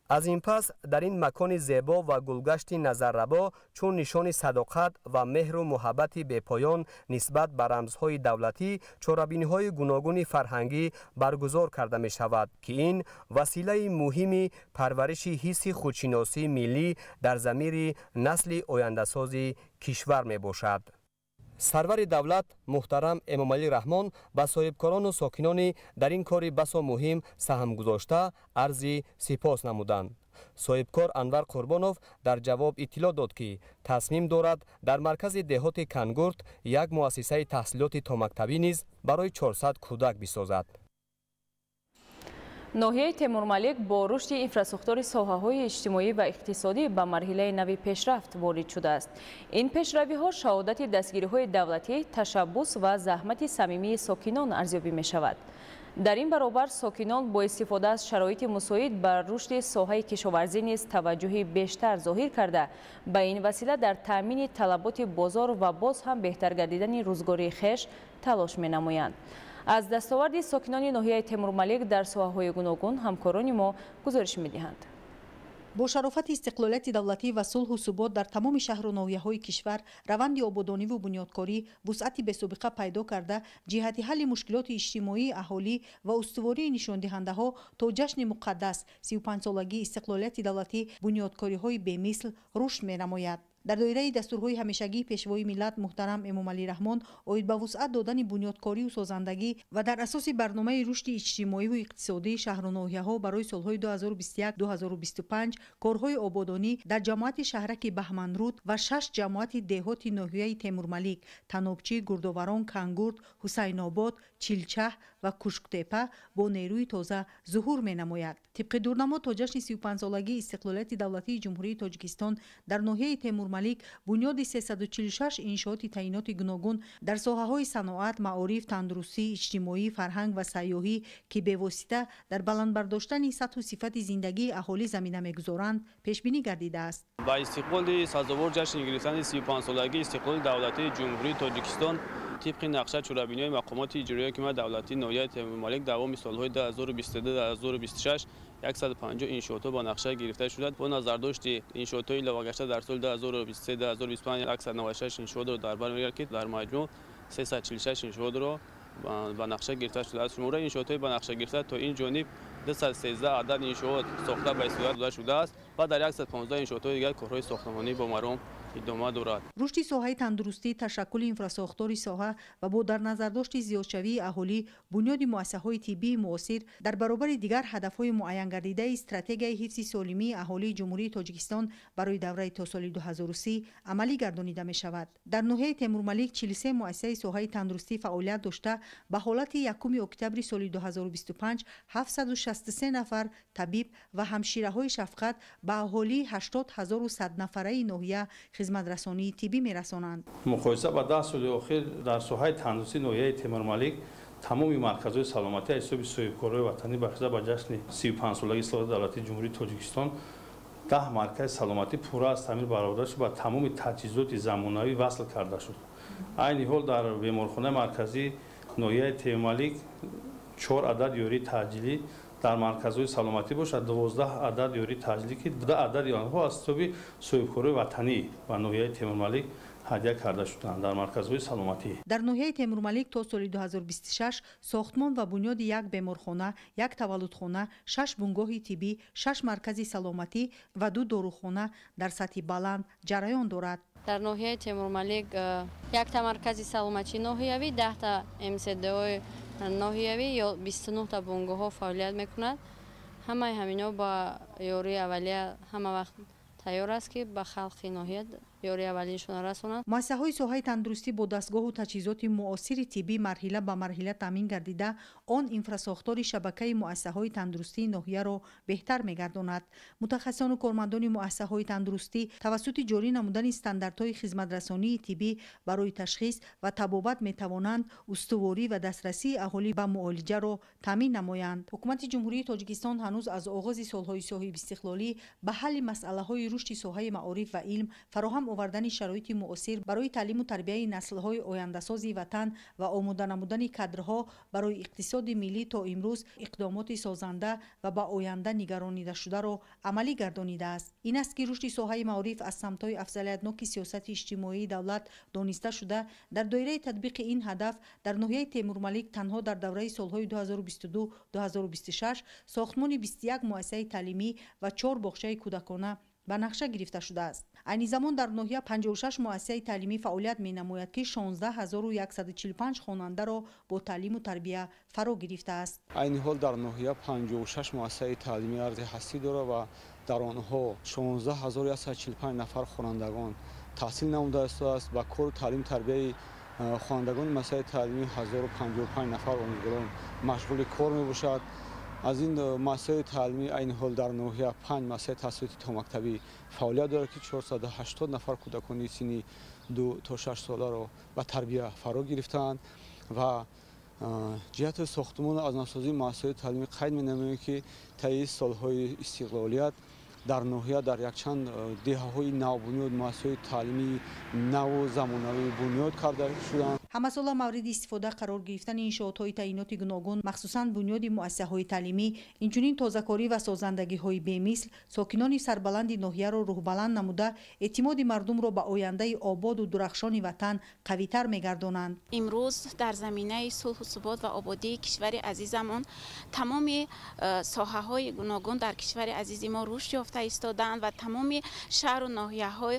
Аз ин пас дар ин макони зебо ва гулгашти назаррабо чун нишони садоқат ва меҳру муҳаббати бепоён нисбат ба рамзҳои давлатӣ чорабиниҳои гуногуни фарҳангӣ баргузор карда мешавад, ки ин василаи муҳими парвариши ҳисси худшиносии миллӣ дар замири насли ояндасози кишвар мебошад. Сарвари давлат муҳтарам Эмомалӣ Раҳмон ба соҳибкорону сокинони дар ин кори басо муҳим саҳм гузошта арзи сипос намуданд. Соҳибкор Анвар Қурбонов дар ҷавоб иттилоъ дод, ки тасмим дорад дар маркази деҳоти Кангурт як муассисаи таҳсилоти томактабӣ низ барои 400 кӯдак бисозад. Ноҳияи Темурмалик бо рушди инфрасохтори соҳаҳои иҷтимоӣ ва иқтисодӣ ба марҳилаи нави пешрафт ворид шудааст. Ин пешравиҳо шаҳодати дастгириҳои давлатӣ, ташаббус ва заҳмати самимии сокинон арзёбӣ мешавад. Дар ин баробар сокинон бо истифода аз шароити мусоид ба рушди соҳаи кишоварзӣ низ таваҷҷӯҳи бештар зоҳир карда, ба ин васила дар таъмини талаботи бозор ва боз ҳам беҳтар гардидани рӯзгории хеш талош менамоянд. Аз дастоварди сокинони ноҳияи Темурмалик дар соҳаҳои гуногун ҳамкорони мо гузориш медиҳанд. Бо шарофати истиқлолияти давлатӣ ва сулҳу субот дар тамоми шаҳру ноҳияҳои кишвар раванди ободониву бунёдкорӣ вусъати бесобиқа пайдо карда, ҷиҳати ҳалли мушкилоти иҷтимоии аҳолӣ ва устувории нишондиҳандаҳо то ҷашни муқаддас 35-солагии истиқлолияти давлатӣ бунёдкориҳои бемисл рушд менамояд. Дар доираи дастурҳои ҳамешагии Пешвои миллат муҳтарам Эмомалӣ Раҳмон оид ба вусъат додани бунёдкорию созандагӣ ва дар асоси барномаи рушди иҷтимоиву иқтисодии шаҳру ноҳияҳо барои солҳои 2021-2025 корҳои ободонӣ дар ҷамоати шаҳраки Баҳманруд ва 6 ҷамоати деҳоти ноҳияи Темурмалик, Танобчӣ, Гурдоварон, Кангурт, Ҳусайнобод, Чилчаҳ ва Кушктепа бо нерӯи тоза зуҳур менамояд. Тибқи дурнамо то ҷашни 35-солагии истиқлолияти давлатии Ҷумҳурии Тоҷикистон дар ноҳияи Темурмалик Темурмалик бунёди 346 иншооти таъиноти гуногун дар соҳаҳои саноат, маориф, тандурустӣ, иҷтимоӣ, фарҳанг ва сайёҳӣ, ки бевосита дар баланд бардоштани сатҳу сифати зиндагии аҳолӣ замина мегузоранд, пешбинӣ гардидааст. Ба истиқболи сазовор ҷашн гирифтани 35-солагии истиқлоли давлатии Ҷумҳурии Тоҷикистон тибқи нақша чорабиниҳои мақомоти иҷроияи ҳокимияти давлатии ноҳияи Темурмалик давоми солҳои 2022-2026 150 иншоотҳо ба нақша гирифта шуданд. Бо назардошти иншоотҳои иловагашта дар соли 2023-2025 196 иншоотро дар бар мегирад, ки дар маҷмӯъ 346 иншоотро ба нақша гирифта шудааст. Шумораи иншоотҳои ба нақша гирифта то ин ҷониб 213 адад иншоот сохта ба истифода дода шудааст ва дар 115 иншоотҳои дигар корҳои сохтмонӣ бо маром идома дорад. Рушди соҳаи тандурустӣ, ташаккули инфрасохтори соҳа ва бо дар назардошти зиёдшавии аҳолӣ, бунёди муассисаҳои тиббии муосир дар баробари дигар ҳадафҳои муайянгардидаи стратегияи ҳифзи солимии аҳолии Ҷумҳурии Тоҷикистон барои давраи то соли 2030 амалӣ гардонида мешавад. Дар ноҳияи Темурмалик 43 муассисаи соҳаи тандурустӣ фаъолият дошта, ба ҳолати 1 октябри соли 2025 763 нафар табиб ва ҳамшираҳои шафқат ба аҳолии 80 100 нафараи ноҳия хизматрасонии тиббӣ мерасонанд. Муқоиса ба 10 соли охир дар соҳаи тандурустии ноҳияи Темурмалик тамоми марказҳои саломатӣ аз ҳисоби соҳибкорҳои ватанӣ бахшида ба ҷашни 35-солагии истиқлоли давлатии Ҷумҳурии Тоҷикистон 10 маркази саломатӣ пурра аз таъмир бароварда шуд, ба тамоми таҷҳизоти замонавӣ васл карда шуд. Айни ҳол дар беморхонаи марказии ноҳияи Темурмалик 4 адад ёрии таъҷилӣ, дар марказҳои саломатӣ бошад 12 адад ёрии таъҷилӣ, ки 2 адади онҳо аз ҳисоби соҳибкорҳои ватанӣ ба ноҳияи Темурмалик ҳадя карда шуданд дар марказҳои саломатӣ. Дар ноҳияи Темурмалик то соли 2026 сохтмон ва бунёди як беморхона, як таваллудхона, 6 бунгоҳи тиббӣ, 6 маркази саломатӣ ва 2 дорухона дар сатҳи баланд ҷараён дорад. Дар ноҳияи Темурмалик якта маркази саломатии ноҳиявӣ, 10та МСДҳои ноҳиявӣ ё 29та бунгоҳҳо фаъолият мекунад. Ҳамаи ҳаминҳо ба ёрии аввалия ҳама вақт тайёр аст, ки ба халқи ноҳия ёрии аввалиншона расонанд. Муассисаҳои соҳаи тандурустӣ бо дастгоҳу таҷҳизоти муосири тиббӣ марҳила ба марҳила таъмин гардида, он инфрасохтори шабакаи муассисаҳои тандурустии ноҳияро беҳтар мегардонад. Мутахассисону кормандони муассисаҳои тандурустӣ тавассути ҷорӣ намудани стандартҳои хизматрасонии тиббӣ барои ташхис ва табобат метавонанд устуворӣ ва дастрасии аҳолӣ ба муолиҷаро таъмин намоянд. Ҳукумати Ҷумҳурии Тоҷикистон ҳанӯз аз оғози солҳои соҳибистиқлолӣ ба ҳалли масъалаҳои рушди соҳаи маориф ва илм, фароҳам овардани шароити муосир барои таълиму тарбияи наслҳои ояндасози ватан ва омода намудани кадрҳо барои иқтисоди миллӣ то имрӯз иқдомоти созанда ва ба оянда нигаронидашударо амалӣ гардонидааст. Ин аст, ки рушди соҳаи маориф аз самтҳои афзалиятноки сиёсати иҷтимоии давлат дониста шуда, дар доираи татбиқи ин ҳадаф дар ноҳияи Темурмалик танҳо дар давраи солҳои 2022-2026 сохтмони 21 муассисаи таълимӣ ва 4 боғчаи кӯдакона ба нақша гирифта шудааст. Айни замон дар ноҳия 56 муассисаи таълимӣ фаъолият менамояд, ки 16 145 хонандаро бо таълиму тарбия фаро гирифтааст. Айни ҳол дар ноҳия 56 муассисаи таълимӣ арзи ҳастӣ дорад ва дар онҳо 16 145 нафар хонандагон таҳсил намуда истодааст. Ба кору таълиму тарбияи хонандагони муассисаи таълимӣ 1055 нафар омӯзгорон машғули кор мебошад. Аз ин муассисаҳои таълимӣ айни ҳол дар ноҳия панҷ муассисаи таҳсилоти томактабӣ фаъолият дорад, ки 480 нафар кӯдакони синни 2 то 6 соларо ба тарбия фаро гирифтаанд. Ва ҷиҳати сохтмону аз навсозии муассисаҳои таълимӣ қайд менамоем, ки таи солҳои истиқлолият дар ноҳия дар якчанд деҳаҳои навбунёд муассисаҳои таълимии наву замонавӣ бунёд карда шуданд. Ҳамасола мавриди истифода қарор гирифтани иншоотҳои таъиноти гуногун, махсусан бунёди муассисаҳои таълимӣ, инчунин тозакорӣ ва созандагиҳои бемисл сокинони сарбаланди ноҳияро рӯҳбаланд намуда, эътимоди мардумро ба ояндаи ободу дурахшони ватан қавитар мегардонанд. Имрӯз дар заминаи сулҳу субот ва ободии кишвари азизамон тамоми соҳаҳои гуногун дар кишвари азизи мо рушд ёфта истодаанд ва тамоми шаҳру ноҳияҳо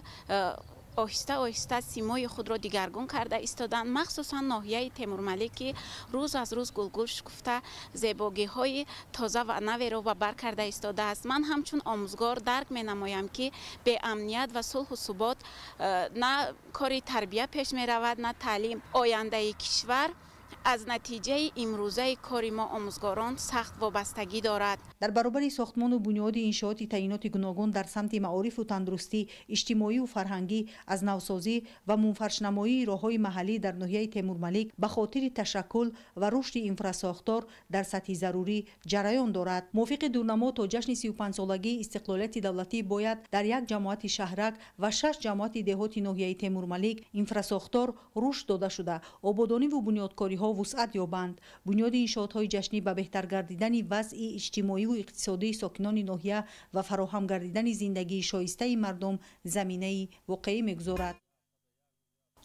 оҳиста оҳиста симои худро дигаргун карда истодаанд. Махсусан ноҳияи Темурмалик, ки рӯз аз рӯз гулгул шукуфта, зебогиҳои тоза ва наверо ба бар карда истодааст. Ман ҳамчун омӯзгор дарк менамоям, ки беамният ва сулҳу субот на кори тарбия пеш меравад, на таълим. Ояндаи кишвар Аз натиҷаи имрӯзаи кори мо омӯзгорон сахт вобастагӣ дорад. Дар баробари сохтмону бунёди иншооти таъиноти гуногун дар самти маорифу тандурустӣ, иҷтимоию фарҳангӣ, аз навсозӣ ва мунфаршнамоии роҳҳои маҳаллӣ дар ноҳияи Темурмалик ба хотири ташаккул ва рушди инфрасохтор дар сатҳи зарурӣ ҷараён дорад. Мувофиқи дурнамо то ҷашни 35-солагии истиқлолияти давлатӣ бояд дар як ҷамоати шаҳрак ва 6 ҷамоати деҳоти ноҳияи Темурмалик инфрасохтор рушд дода шуда, ободониву бунёдкориҳо вусъат ёбанд. Бунёди иншоотҳои ҷашнӣ ба беҳтар гардидани вазъи иҷтимоиву иқтисодии сокинони ноҳия ва фароҳам гардидани зиндагии шоистаи мардум заминаи воқеӣ мегузорад.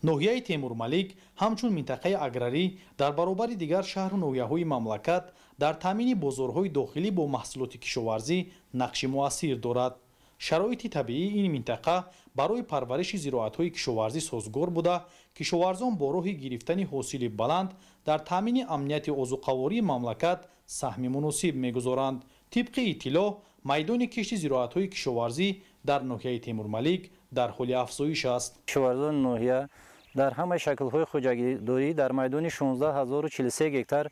Ноҳияи Темурмалик ҳамчун минтақаи аграрӣ дар баробари дигар шаҳру ноҳияҳои мамлакат дар таъмини бозорҳои дохилӣ бо маҳсулоти кишоварзӣ нақши муассир дорад. Шароити табиии ин минтақа барои парвариши зироатҳои кишоварзӣ созгор буда, кишоварзон бо роҳи гирифтани ҳосили баланд дар таъмини амнияти озуқавории мамлакат саҳми муносиб мегузоранд. Тибқи иттилоъ, майдони кишти зироатҳои кишоварзӣ дар ноҳияи Темурмалик дар ҳоли афзоиш аст. Кишоварзони ноҳия дар ҳамаи шаклҳои хоҷагидорӣ дар майдони 16043 гектар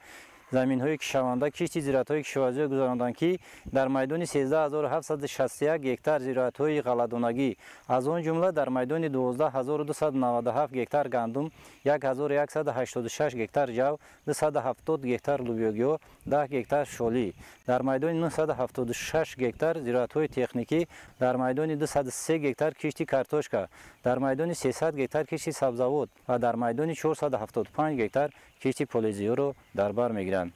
заминҳои кишаванда кишти зироатҳои кишоварзиро гузаронданд, ки дар майдони 13761 гектар зироатҳои ғалладонагӣ, аз он ҷумла дар майдони 12297 гектар гандум, 1186 гектар ҷав, 270 гектар лубиёгиҳо, 10 гектар шолӣ, дар майдони 976 гектар зироатҳои техникӣ, дар майдони 203 гектар кишти картошка, дар майдони 300 гектар кишти сабзавот ва дар майдони 475 гектар кишти полезиёро дар бар мегиранд.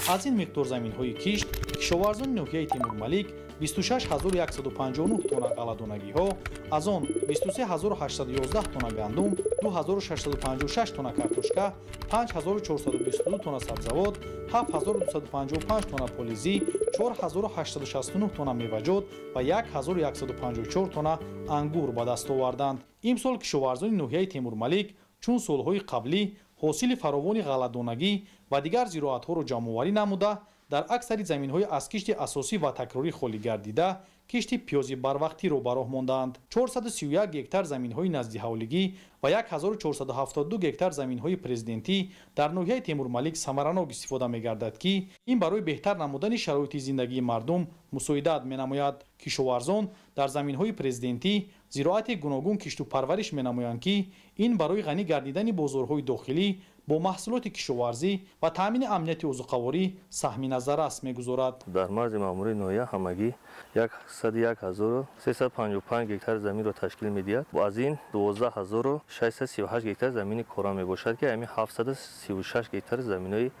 Аз ин миқдор заминҳои кишт кишоварзони ноҳияи Темурмалик 26159 тонна ғалладонагиҳо, аз он 23811 тонна гандум, 2656 тонна картошка, 5422 тонна сабзавот, 7255 тонна полизӣ, 4869 тонна меваҷот ва 1154 тонна ангур ба даст оварданд. Имсол кишоварзони ноҳияи Темурмалик чун солҳои қаблӣ ҳосили фаровони ғалладонагӣ ва дигар зироатҳоро ҷамъоварӣ намуда, дар аксари заминҳои аз кишти асосӣ ва такрорӣ холӣ гардида кишти пиёзи барвақтиро ба роҳ мондаанд. 431 гектар заминҳои наздиҳавлигӣ ва 1472 гектар заминҳои президентӣ дар ноҳияи Темурмалик самаранок истифода мегардад, ки ин барои беҳтар намудани шароити зиндагии мардум мусоидат менамояд. Кишоварзон дар заминҳои президентӣ зироати гуногун кишту парвариш менамоянд, ки ин барои ғанӣ гардидани бозорҳои дохилӣ бо маҳсулоти кишоварзӣ ва таъмини амнияти озуқаворӣ саҳми назаррас мегузорад. Дар марзи маъмурии ноҳия ҳамагӣ 101355 гектар заминро ташкил медиҳад. Аз ин 12638 гектар замини кора мебошад, ки ҳамин 736 гектар заминои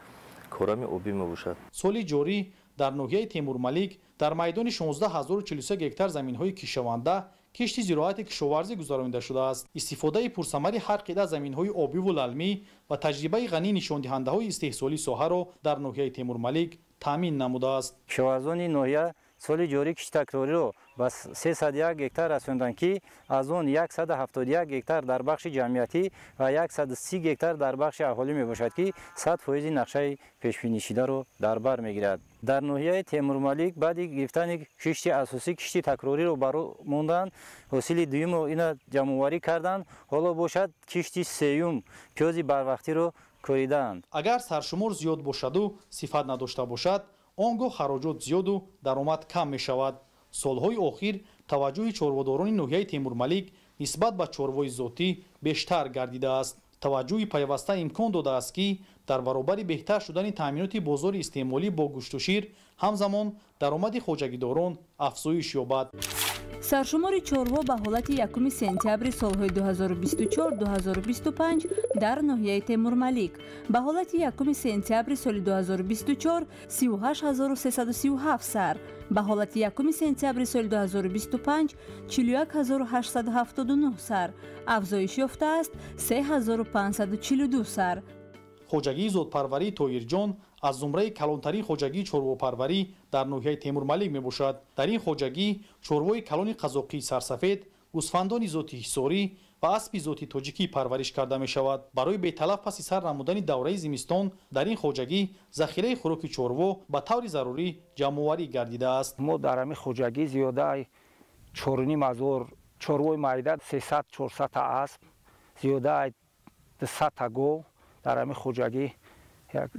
корами обӣ мебошад. Соли ҷорӣ дар ноҳияи Темурмалик дар майдони 16043 гектар заминҳои кишаванда кишти зироати кишоварзӣ гузаронида шудааст. Истифодаи пурсамари ҳар қида заминҳои обиву лалмӣ ва таҷрибаи ғании нишондиҳандаҳои истеҳсолии соҳаро дар ноҳияи Темурмалик таъмин намудааст. Кишоварзони ноҳия соли ҷорӣ кишти такрориро ба 301 гектар расонданд, ки аз он 171 гектар дар бахши ҷамъиятӣ ва 130 гектар дар бахши аҳолӣ мебошад, ки 100% нақшаи пешбинишударо дар бар мегирад. Дар ноҳияи Темурмалик баъди гирифтани кишти асосӣ кишти такрориро ба роҳ монданд, ҳосили дуюмро ина ҷамъоварӣ карданд, ҳоло бошад кишти сеюм пиёзи барвақтиро коридаанд. Агар саршумор зиёд бошаду сифат надошта бошад, он гоҳ хароҷот зиёду даромад кам мешавад. Солҳои охир таваҷҷӯҳи чорводорони ноҳияи Темурмалик нисбат ба чорвои зотӣ бештар гардидааст. Таваҷҷӯҳи пайваста имкон додааст, ки дар баробари беҳтар шудани таъминоти бозори истеъмолӣ бо гӯшту шир, ҳамзамон даромади хоҷагидорон афзоиш ёбад. Саршумори чорво ба ҳолати 1 сентябри солҳои 2024-2025 дар ноҳияи Темурмалик ба ҳолати 1 сентябри соли 2024 38337 сар, ба ҳолати 1 сентябри соли 2025 41879 сар, афзоиш ёфтааст 3542 сар. Хоҷагии зодпарварии Тоирҷон аз зумраи калонтарин хоҷагии чорвопарварӣ дар ноҳияи Темурмалик мебошад. Дар ин хоҷагӣ чорвои калони қазоқии сарсафед, гӯсфандони зоти ҳисорӣ ва аспи зоти тоҷикӣ парвариш карда мешавад. Барои беталаф паси сар намудани давраи зимистон дар ин хоҷагӣ захираи хӯроки чорво ба таври зарурӣ ҷамъоварӣ гардидааст. Мо дар ҳамин хоҷагӣ зиёдаи 4500 чорвои майда, 300-400 та асп, зиёдаи 200 та гов дар ҳамин хоҷагӣ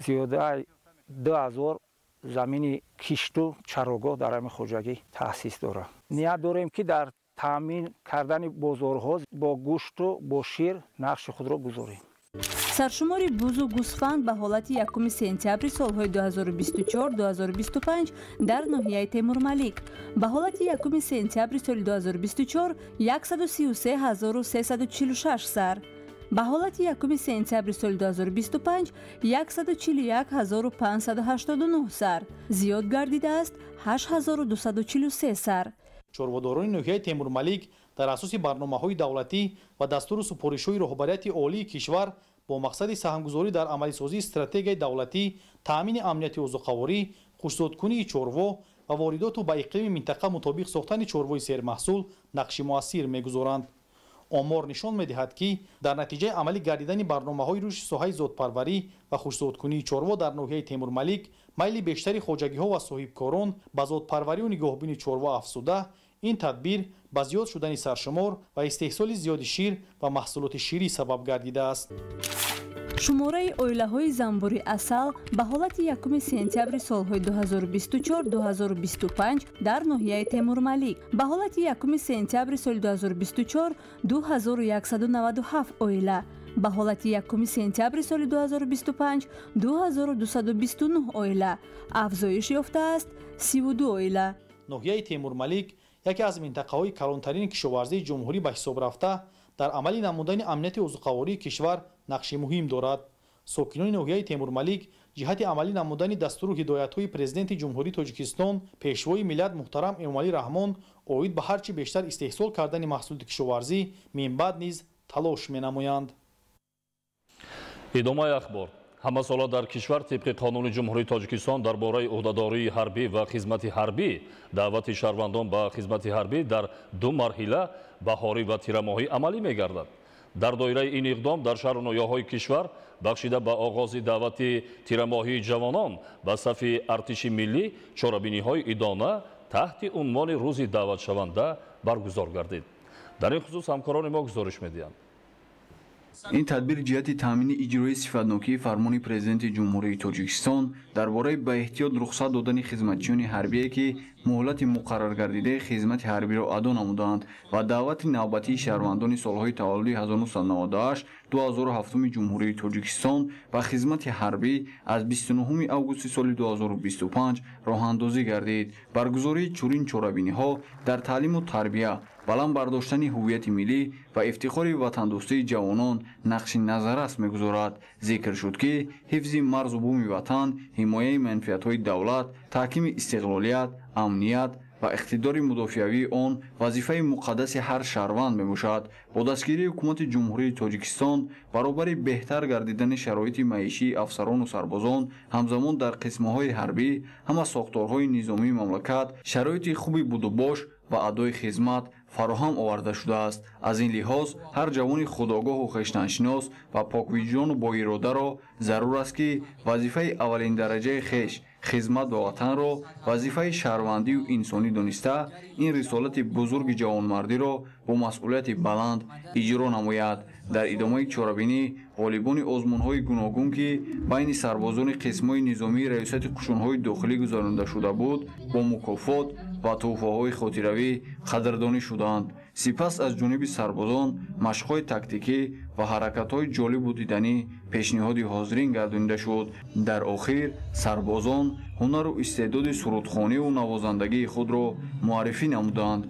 Зиёда 2000 замини кишту чарогоҳ дар ҳамин хоҷагӣ таъсис дорад. Ният дорем, ки дар таъмин кардани бозорҳо бо гӯшту бо шир нақши худро гузорем. Саршумори бузу гӯсфанд ба ҳолати 1 сентябри солҳои 2024-2025 дар ноҳияи Темурмалик. Ба ҳолати 1 сентябри соли 2024 133 346 сар. Ба ҳолати 1 сентябри соли 2025 141 589 сар. Зиёд гардидааст 8243 сар. Чорводорони ноҳияи Темурмалик дар асоси барномаҳои давлатӣ ва дастуру супоришҳои роҳбарияти олии кишвар бо мақсади саҳмгузорӣ дар амалисозии стратегияи давлатӣ, таъмини амнияти озуқаворӣ, хушзодкунии чорво ва воридоту ба иқлими минтақа мутобиқ сохтани чорвои сермаҳсул нақши муассир мегузоранд. Омор нишон медиҳад, ки дар натиҷаи амалӣ гардидани барномаҳои рушди соҳаи зодпарварӣ ва хушзодкунии чорво дар ноҳияи Темурмалик майли бештари хоҷагиҳо ва соҳибкорон ба зодпарварию нигоҳубини чорво афзуда, ин тадбир ба зиёд шудани саршумор ва истеҳсоли зиёди шир ва маҳсулоти ширӣ сабаб гардидааст. Шумораи оилаҳои занбури асал ба ҳолати 1 сентябри солҳои 2024-2025 дар ноҳияи Темурмалик. Ба ҳолати 1 сентябри соли 2024 2197 оила. Ба ҳолати 1 сентябри соли 2025 2229 оила. Афзоиш ёфтааст 32 оила. Ноҳияи Темурмалик яке аз минтақаҳои калонтарини кишоварзии ҷумҳурӣ ба ҳисоб рафта, дар амалӣ намудани амнияти озуқавории кишвар нақши муҳим дорад. Сокинони ноҳияи Темурмалик ҷиҳати амалӣ намудани дастуру ҳидоятҳои Президенти Ҷумҳурии Тоҷикистон, Пешвои миллат муҳтарам Эмомалӣ Раҳмон оид ба ҳар чӣ бештар истеҳсол кардани маҳсулоти кишоварзӣ минбаъд низ талош менамоянд. Идомаи ахбор. Ҳамасола дар кишвар тибқи қонуни Ҷумҳурии Тоҷикистон дар бораи ӯҳдадории ҳарбӣ ва хизмати ҳарбӣ даъвати шаҳрвандон ба хизмати ҳарбӣ дар ду марҳила, баҳорӣ ва тирамоҳӣ, амалӣ мегардад. Дар доираи ин иқдом дар шаҳру ноҳияҳои кишвар бахшида ба оғози даъвати тирамоҳии ҷавонон ба сафи артиши миллӣ чорабиниҳои идона таҳти унвони «Рӯзи даъватшаванда» баргузор гардид. Дар ин хусус ҳамкорони мо гузориш медиҳанд. Ин тадбир ҷиҳати таъмини иҷрои сифатнокии фармони Президенти Ҷумҳурии Тоҷикистон дар бораи ба эҳтиёт рухсат додани хизматчиёни ҳарбие, ки муҳлати муқарраргардидаи хизмати ҳарбиро адо намуданд, ва даъвати навбатии шаҳрвандони солҳои таваллуди 1998 2007 Ҷумҳурии Тоҷикистон ба хизмати ҳарбӣ аз 29 августи соли 2025 роҳандозӣ гардид. Баргузории чунин чорабиниҳо дар таълиму тарбия, баланд бардоштани ҳуввияти миллӣ ва ифтихори ватандӯстии ҷавонон нақши назаррас мегузорад. Зикр шуд, ки ҳифзи марзу буми ватан, ҳимояи манфиатҳои давлат, таҳкими истиқлолият, амният ва иқтидори мудофиавии он вазифаи муқаддаси ҳар шаҳрванд мебошад. Бо дастгирии Ҳукумати Ҷумҳурии Тоҷикистон баробари беҳтар гардидани шароити маишии афсарону сарбозон, ҳамзамон дар қисмҳои ҳарбӣ, ҳама сохторҳои низомии мамлакат шароити хуби будубош ва адои хизмат фароҳам оварда шудааст. Аз ин лиҳоз ҳар ҷавони худогоҳу хештаншинос ва поквиҷдону боиродаро зарур аст, ки вазифаи аввалиндараҷаи хеш, хизмат ба ватанро вазифаи шаҳрвандию инсонӣ дониста, ин рисолати бузурги ҷавонмардиро бо масъулияти баланд иҷро намояд. Дар идомаи чорабинӣ ғолибони озмунҳои гуногун, ки байни сарбозони қисмҳои низомии Раёсати қушунҳои дохилӣ гузаронида шуда буд, бо мукофот ва тӯҳфаҳои хотиравӣ қадрдонӣ шуданд. Сипас аз ҷониби сарбозон машқҳои тактикӣ ва ҳаракатҳои ҷолибу диданӣ пешниҳоди ҳозирин гардонида шуд. Дар охир сарбозон ҳунару истеъдоди сурудхониву навозандагии худро муаррифӣ намуданд.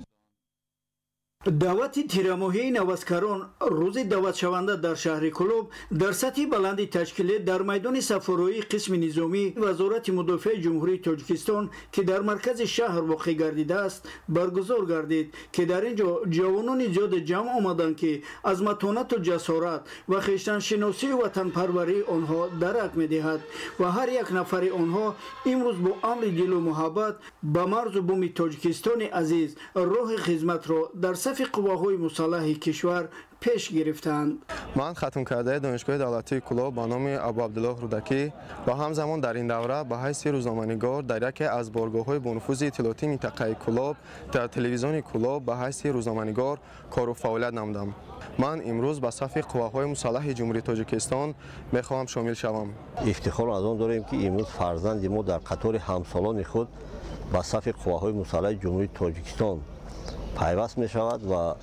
Даъвати тирамоҳии наваскарон, рӯзи даъватшаванда, дар шаҳри Кӯлоб дар сатҳи баланди ташкилӣ дар майдони сафороии қисми низомӣ Вазорати мудофиаи Ҷумҳурии Тоҷикистон, ки дар маркази шаҳр воқеъ гардидааст, баргузор гардид, ки дар ин ҷо ҷавонони зиёде ҷамъ омаданд, ки аз матонату ҷасорат ва хештаншиносию ватанпарварии онҳо дарак медиҳад ва ҳар як нафари онҳо имрӯз бо амри дилу муҳаббат ба марзу буми Тоҷикистони азиз роҳи хизматро дар сафи қувваҳои мусаллаҳи кишвар пеш гирифтанд. Ман хатмкардаи Донишгоҳи давлатии Кӯлоб ба номи Абуабдуллоҳ Рӯдакӣ ва ҳамзамон дар ин давра ба ҳайси рӯзноманигор дар яке аз боргоҳҳои бонуфузи иттилоотии минтақаи Кӯлоб дар телевизиони Кӯлоб ба ҳайси рӯзноманигор кору фаъолият намудам. Ман имрӯз ба сафи қувваҳои мусаллаҳи Ҷумҳурии Тоҷикистон мехоҳам шомил шавам. Ифтихор аз он дорем, ки имрӯз фарзанди мо дар қатори ҳамсолони худ ба сафи қувваҳои мусаллаҳи Ҷумҳурии Тоҷикистон пайваст мешавад ва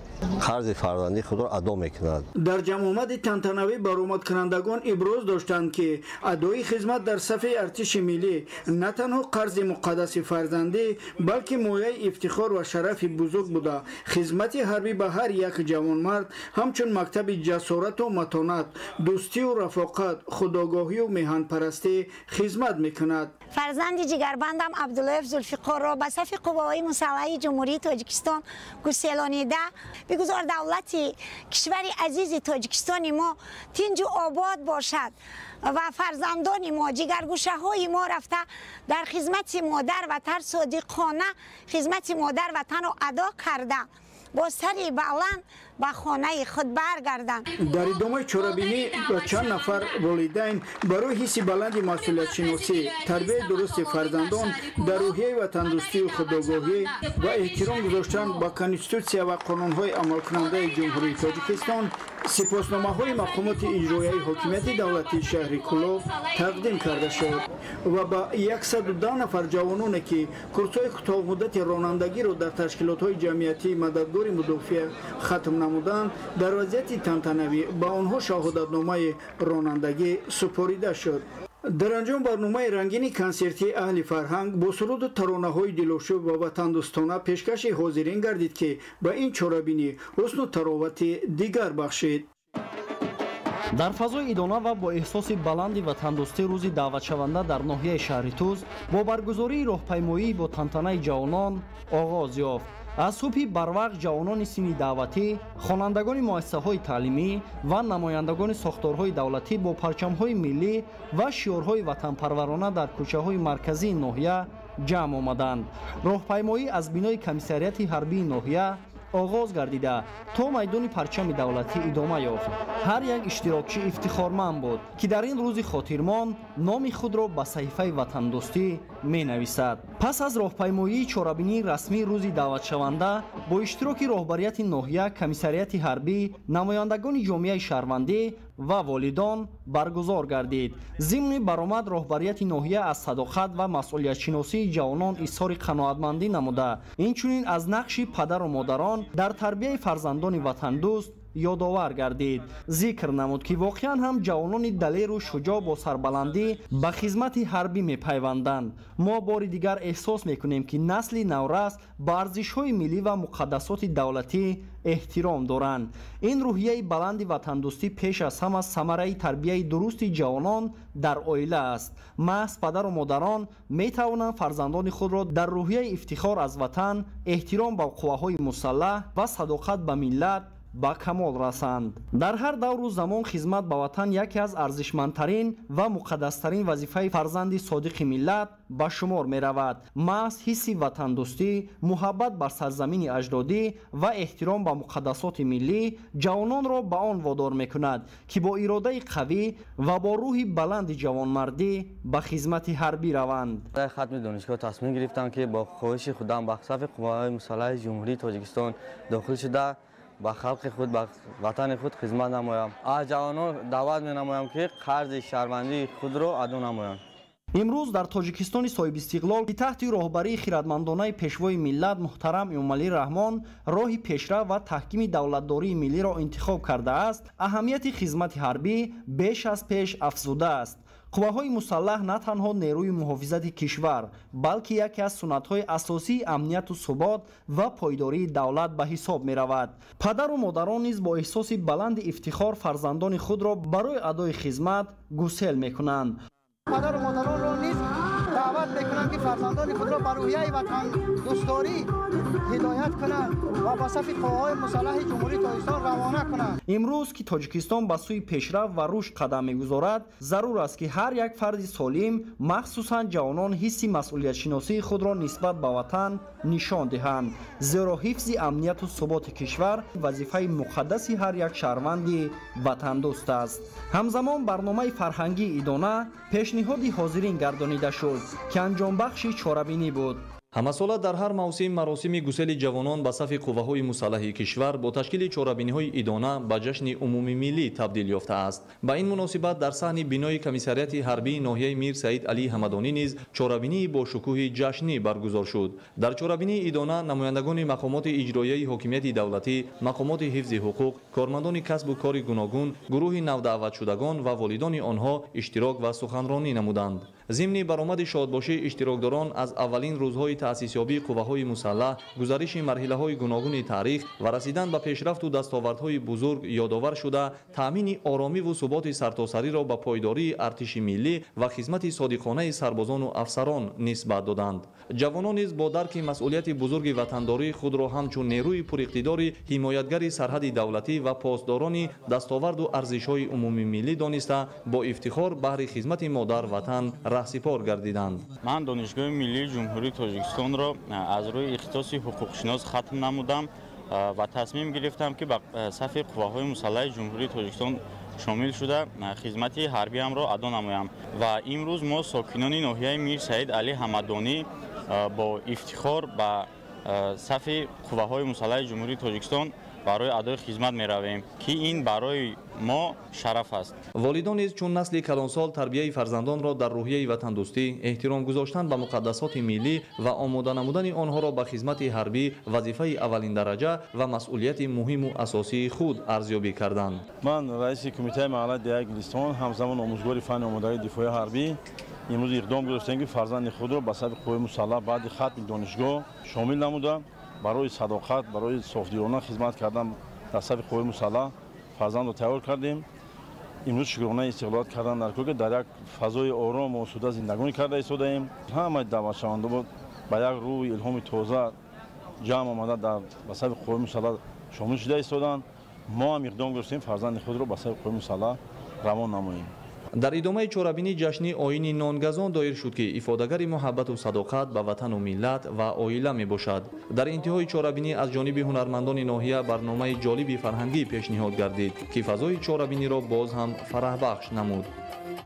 қарзи фарзандии худро адо мекунад. Дар ҷамъомади тантанавӣ баромадкунандагон иброз доштанд, ки адои хизмат дар сафи артиши миллӣ на танҳо қарзи муқаддаси фарзандӣ, балки мояи ифтихор ва шарафи бузург буда, хизмати ҳарбӣ ба ҳар як ҷавонмард ҳамчун мактаби ҷасорату матонат, дӯстию рафоқат, худогоҳию меҳанпарастӣ хизмат мекунад. Фарзанди ҷигарбандам Абдуллоев Зулфиқорро ба сафи қувваҳои мусаллаҳи Ҷумҳурии Тоҷикистон гуселонида, бигузор давлати кишвари азизи Тоҷикистони мо тинҷу обод бошад ва фарзандони мо, ҷигаргӯшаҳои мо рафта дар хизмати модар ватан содиқона хизмати модар ватанро адо карда, бо сари баланд ба хонаи худ баргарданд. Дар идомаи чорабинӣ ба чанд нафар волидайн барои ҳисси баланди масъулиятшиносӣ, тарбияи дурусти фарзандон дар рӯҳияи ватандӯстию худогоҳӣ ва эҳтиром гузоштан ба Конститутсия ва қонунҳои амалкунандаи Ҷумҳурии Тоҷикистон сипосномаҳои мақомоти иҷроияи ҳокимияти давлатии шаҳри Кӯлоб тақдим карда шуд ва ба 110 нафар ҷавононе, ки курсҳои кӯтоҳмуддати ронандагиро дар ташкилотҳои ҷамъиятии мададгори мудофиа хатм намуданд, дар вазъияти тантанавӣ ба онҳо шаҳодатномаи ронандагӣ супорида шуд. Дар анҷом барномаи рангини консертии аҳли фарҳанг бо суруду таронаҳои дилошӯб ва ватандӯстона пешкаши ҳозирин гардид, ки ба ин чорабинӣ ҳусну таровати дигар бахшид. Дар фазои идона ва бо эҳсоси баланди ватандӯстӣ рӯзи даъватшаванда дар ноҳияи шаҳри Тӯз бо баргузории роҳпаймоӣ бо тантанаи ҷавонон оғоз ёфт. Аз субҳи барвақт ҷавонони синни даъватӣ, хонандагони муассисаҳои таълимӣ ва намояндагони сохторҳои давлатӣ бо парчамҳои миллӣ ва шиорҳои ватанпарварона дар кӯчаҳои марказии ноҳия ҷамъ омаданд. Роҳпаймоӣ аз бинои комиссариати ҳарбии ноҳия оғоз гардида, то майдони парчами давлатӣ идома ёфт. Ҳар як иштирокчӣ ифтихорманд буд, ки дар ин рӯзи хотирмон номи худро ба саҳифаи ватандӯстӣ менависад. Пас аз роҳпаймоии чорабинии расмии рӯзи даъватшаванда бо иштироки роҳбарияти ноҳия, комиссариати ҳарбӣ, намояндагони ҷомеаи шаҳрвандӣ ва волидон баргузор гардид. Зимни баромад роҳбарияти ноҳия аз садоқат ва масъулиятшиносии ҷавонон изҳори қаноатмандӣ намуда, инчунин аз нақши падару модарон дар тарбияи фарзандони ватандӯст ёдовар гардид. Зикр намуд, ки воқеан ҳам ҷавонони далеру шуҷоъ бо сарбаландӣ ба хизмати ҳарбӣ мепайванданд. Мо бори дигар эҳсос мекунем, ки насли наврас ба арзишҳои миллӣ ва муқаддасоти давлатӣ эҳтиром доранд. Ин рӯҳияи баланди ватандӯстӣ пеш аз ҳама самараи тарбияи дурусти ҷавонон дар оила аст. Маҳз падару модарон метавонанд фарзандони худро дар рӯҳияи ифтихор аз ватан, эҳтиром ба қувваҳои мусаллаҳ ва садоқат ба миллат ба камол расанд. Дар ҳар давру замон хизмат ба ватан яке аз арзишмандтарин ва муқаддастарин вазифаи фарзанди содиқи миллат ба шумор меравад. Маҳз ҳисси ватандӯстӣ, муҳаббат бар сарзамини аҷдодӣ ва эҳтиром ба муқаддасоти миллӣ ҷавононро ба он водор мекунад, ки бо иродаи қавӣ ва бо рӯҳи баланди ҷавонмардӣ ба хизмати ҳарбӣ раванд. Дар хатми донишгоҳ тасмим гирифтам, ки бо хоҳиши худам ба сафи қувваҳои мусаллаҳи Ҷумҳурии Тоҷикистон дохил шуда, ба халқи худ, ба ватани худ хизмат намоям. Аз ҷавонон даъват менамоям, ки қарзи шаҳрвандии худро адо намоянд. Имрӯз дар Тоҷикистони соҳибистиқлол, ки таҳти роҳбарии хиратмандонаи пешвои миллат муҳтарам Эмомалӣ Раҳмон роҳи пешрав ва таҳкими давлатдории миллиро интихоб кардааст, аҳамияти хизмати ҳарбӣ беш аз пеш афзудааст. Қувваҳои мусаллаҳ на танҳо нерӯи муҳофизати кишвар, балки яке аз суннатҳои асосии амнияту субот ва пойдории давлат ба ҳисоб меравад. Падару модарон низ бо эҳсоси баланди ифтихор фарзандони худро барои адои хизмат гусел мекунанд. Падару модаронро низ даъват мекунанд, ки фарзандони худро ба рӯҳияи ватандӯстдорӣ ҳидоят кунанд ва ба сафи қувваҳои мусаллаҳи Ҷумҳурии Тоҷикистон равона кунанд. Имрӯз ки Тоҷикистон ба сӯи пешрафт ва рушд қадам мегузорад, зарур аст ки ҳар як фарди солим, махсусан ҷавонон, ҳисси масъулиятшиносии худро нисбат ба ватан нишон диҳанд, зеро ҳифзи амнияту суботи кишвар вазифаи муқаддаси ҳар як шаҳрванди ватандӯст аст. Ҳамзамон барномаи фарҳангии идона пешниҳоди ҳозирин гардонида шуд, ки анҷомбахши чорабинӣ буд. Ҳамасола дар ҳар мавсим маросими гусели ҷавонон ба сафи қувваҳои мусаллаҳи кишвар бо ташкили чорабиниҳои идона ба ҷашни умумимиллӣ табдил ёфтааст. Ба ин муносибат дар саҳни бинои комиссариати ҳарбии ноҳияи Мир Саид Алӣ Ҳамадонӣ низ чорабинии бо шукӯҳи ҷашнӣ баргузор шуд. Дар чорабинии идона намояндагони мақомоти иҷроияи ҳокимияти давлатӣ, мақомоти ҳифзи ҳуқуқ, кормандони касбу кори гуногун, гурӯҳи навдаъватшудагон ва волидони онҳо иштирок ва суханронӣ намуданд. Зимни баромади шодбошӣ иштирокдорон аз аввалин рӯзҳои таъсисёбии қувваҳои мусаллаҳ, гузариши марҳилаҳои гуногуни таърих ва расидан ба пешрафту дастовардҳои бузург ёдовар шуда, таъмини оромиву суботи сартосариро ба пойдории артиши миллӣ ва хизмати содиқонаи сарбозону афсарон нисбат доданд. Ҷавонон низ бо дарки масъулияти бузурги ватандорӣ худро ҳамчун нерӯи пуриқтидори ҳимоятгари сарҳади давлатӣ ва посдорони дастоварду арзишҳои умумимиллӣ дониста, бо ифтихор баҳри хизмати модар ватан раҳсипор гардиданд. Ман Донишгоҳи миллии Ҷумҳурии Тоҷикистонро аз рӯи ихтисоси ҳуқуқшинос хатм намудам ва тасмим гирифтам, ки ба сафи қувваҳои мусаллаҳи Ҷумҳурии Тоҷикистон шомил шуда хизмати ҳарбиамро адо намоям. Ва имрӯз мо сокинони ноҳияи Мир Саид Алӣ Ҳамадонӣ бо ифтихор ба сафи қувваҳои мусаллаҳи Ҷумҳурии Тоҷикистон барои адои хизмат меравем, ки ин барои мо шараф аст. Волидон низ чун насли калонсол тарбияи фарзандонро дар рӯҳияи ватандӯстӣ, эҳтиром гузоштан ба муқаддасоти миллӣ ва омода намудани онҳоро ба хизмати ҳарбӣ вазифаи аввалиндараҷа ва масъулияти муҳиму асосии худ арзёбӣ карданд. Ман раиси кумитаи маҳаллаи деҳаи Гулистон, ҳамзамон омӯзгори фанни омодагии дифои ҳарбӣ, имрӯз иқдом гирифтем, ки фарзанди худро ба сафи қувваҳои мусаллаҳ баъди хатми донишгоҳ шомил намуда, барои садоқат, барои софдилона хизмат кардан дар сафи қувваҳои мусаллаҳ фарзандро тайёр кардем. Имрӯз шукронаи истиқлолият кардан дар кор, ки дар як фазои ором ва осуда зиндагонӣ карда истодаем. Ҳамаи даъватшавандагон ба як рӯҳи илҳоми тоза ҷамъ омада дар ба сафи қувваҳои мусаллаҳ шомил шуда истоданд. Мо ҳам иқдом гирифтем фарзанди худро ба сафи қувваҳои мусаллаҳ равон намоем. Дар идомаи чорабинӣ ҷашни оини нонгазон доир шуд, ки ифодагари муҳаббату садоқат ба ватану миллат ва оила мебошад. Дар интиҳои чорабинӣ аз ҷониби ҳунармандони ноҳия барномаи ҷолиби фарҳангӣ пешниҳод гардид, ки фазои чорабиниро боз ҳам фараҳбахш намуд.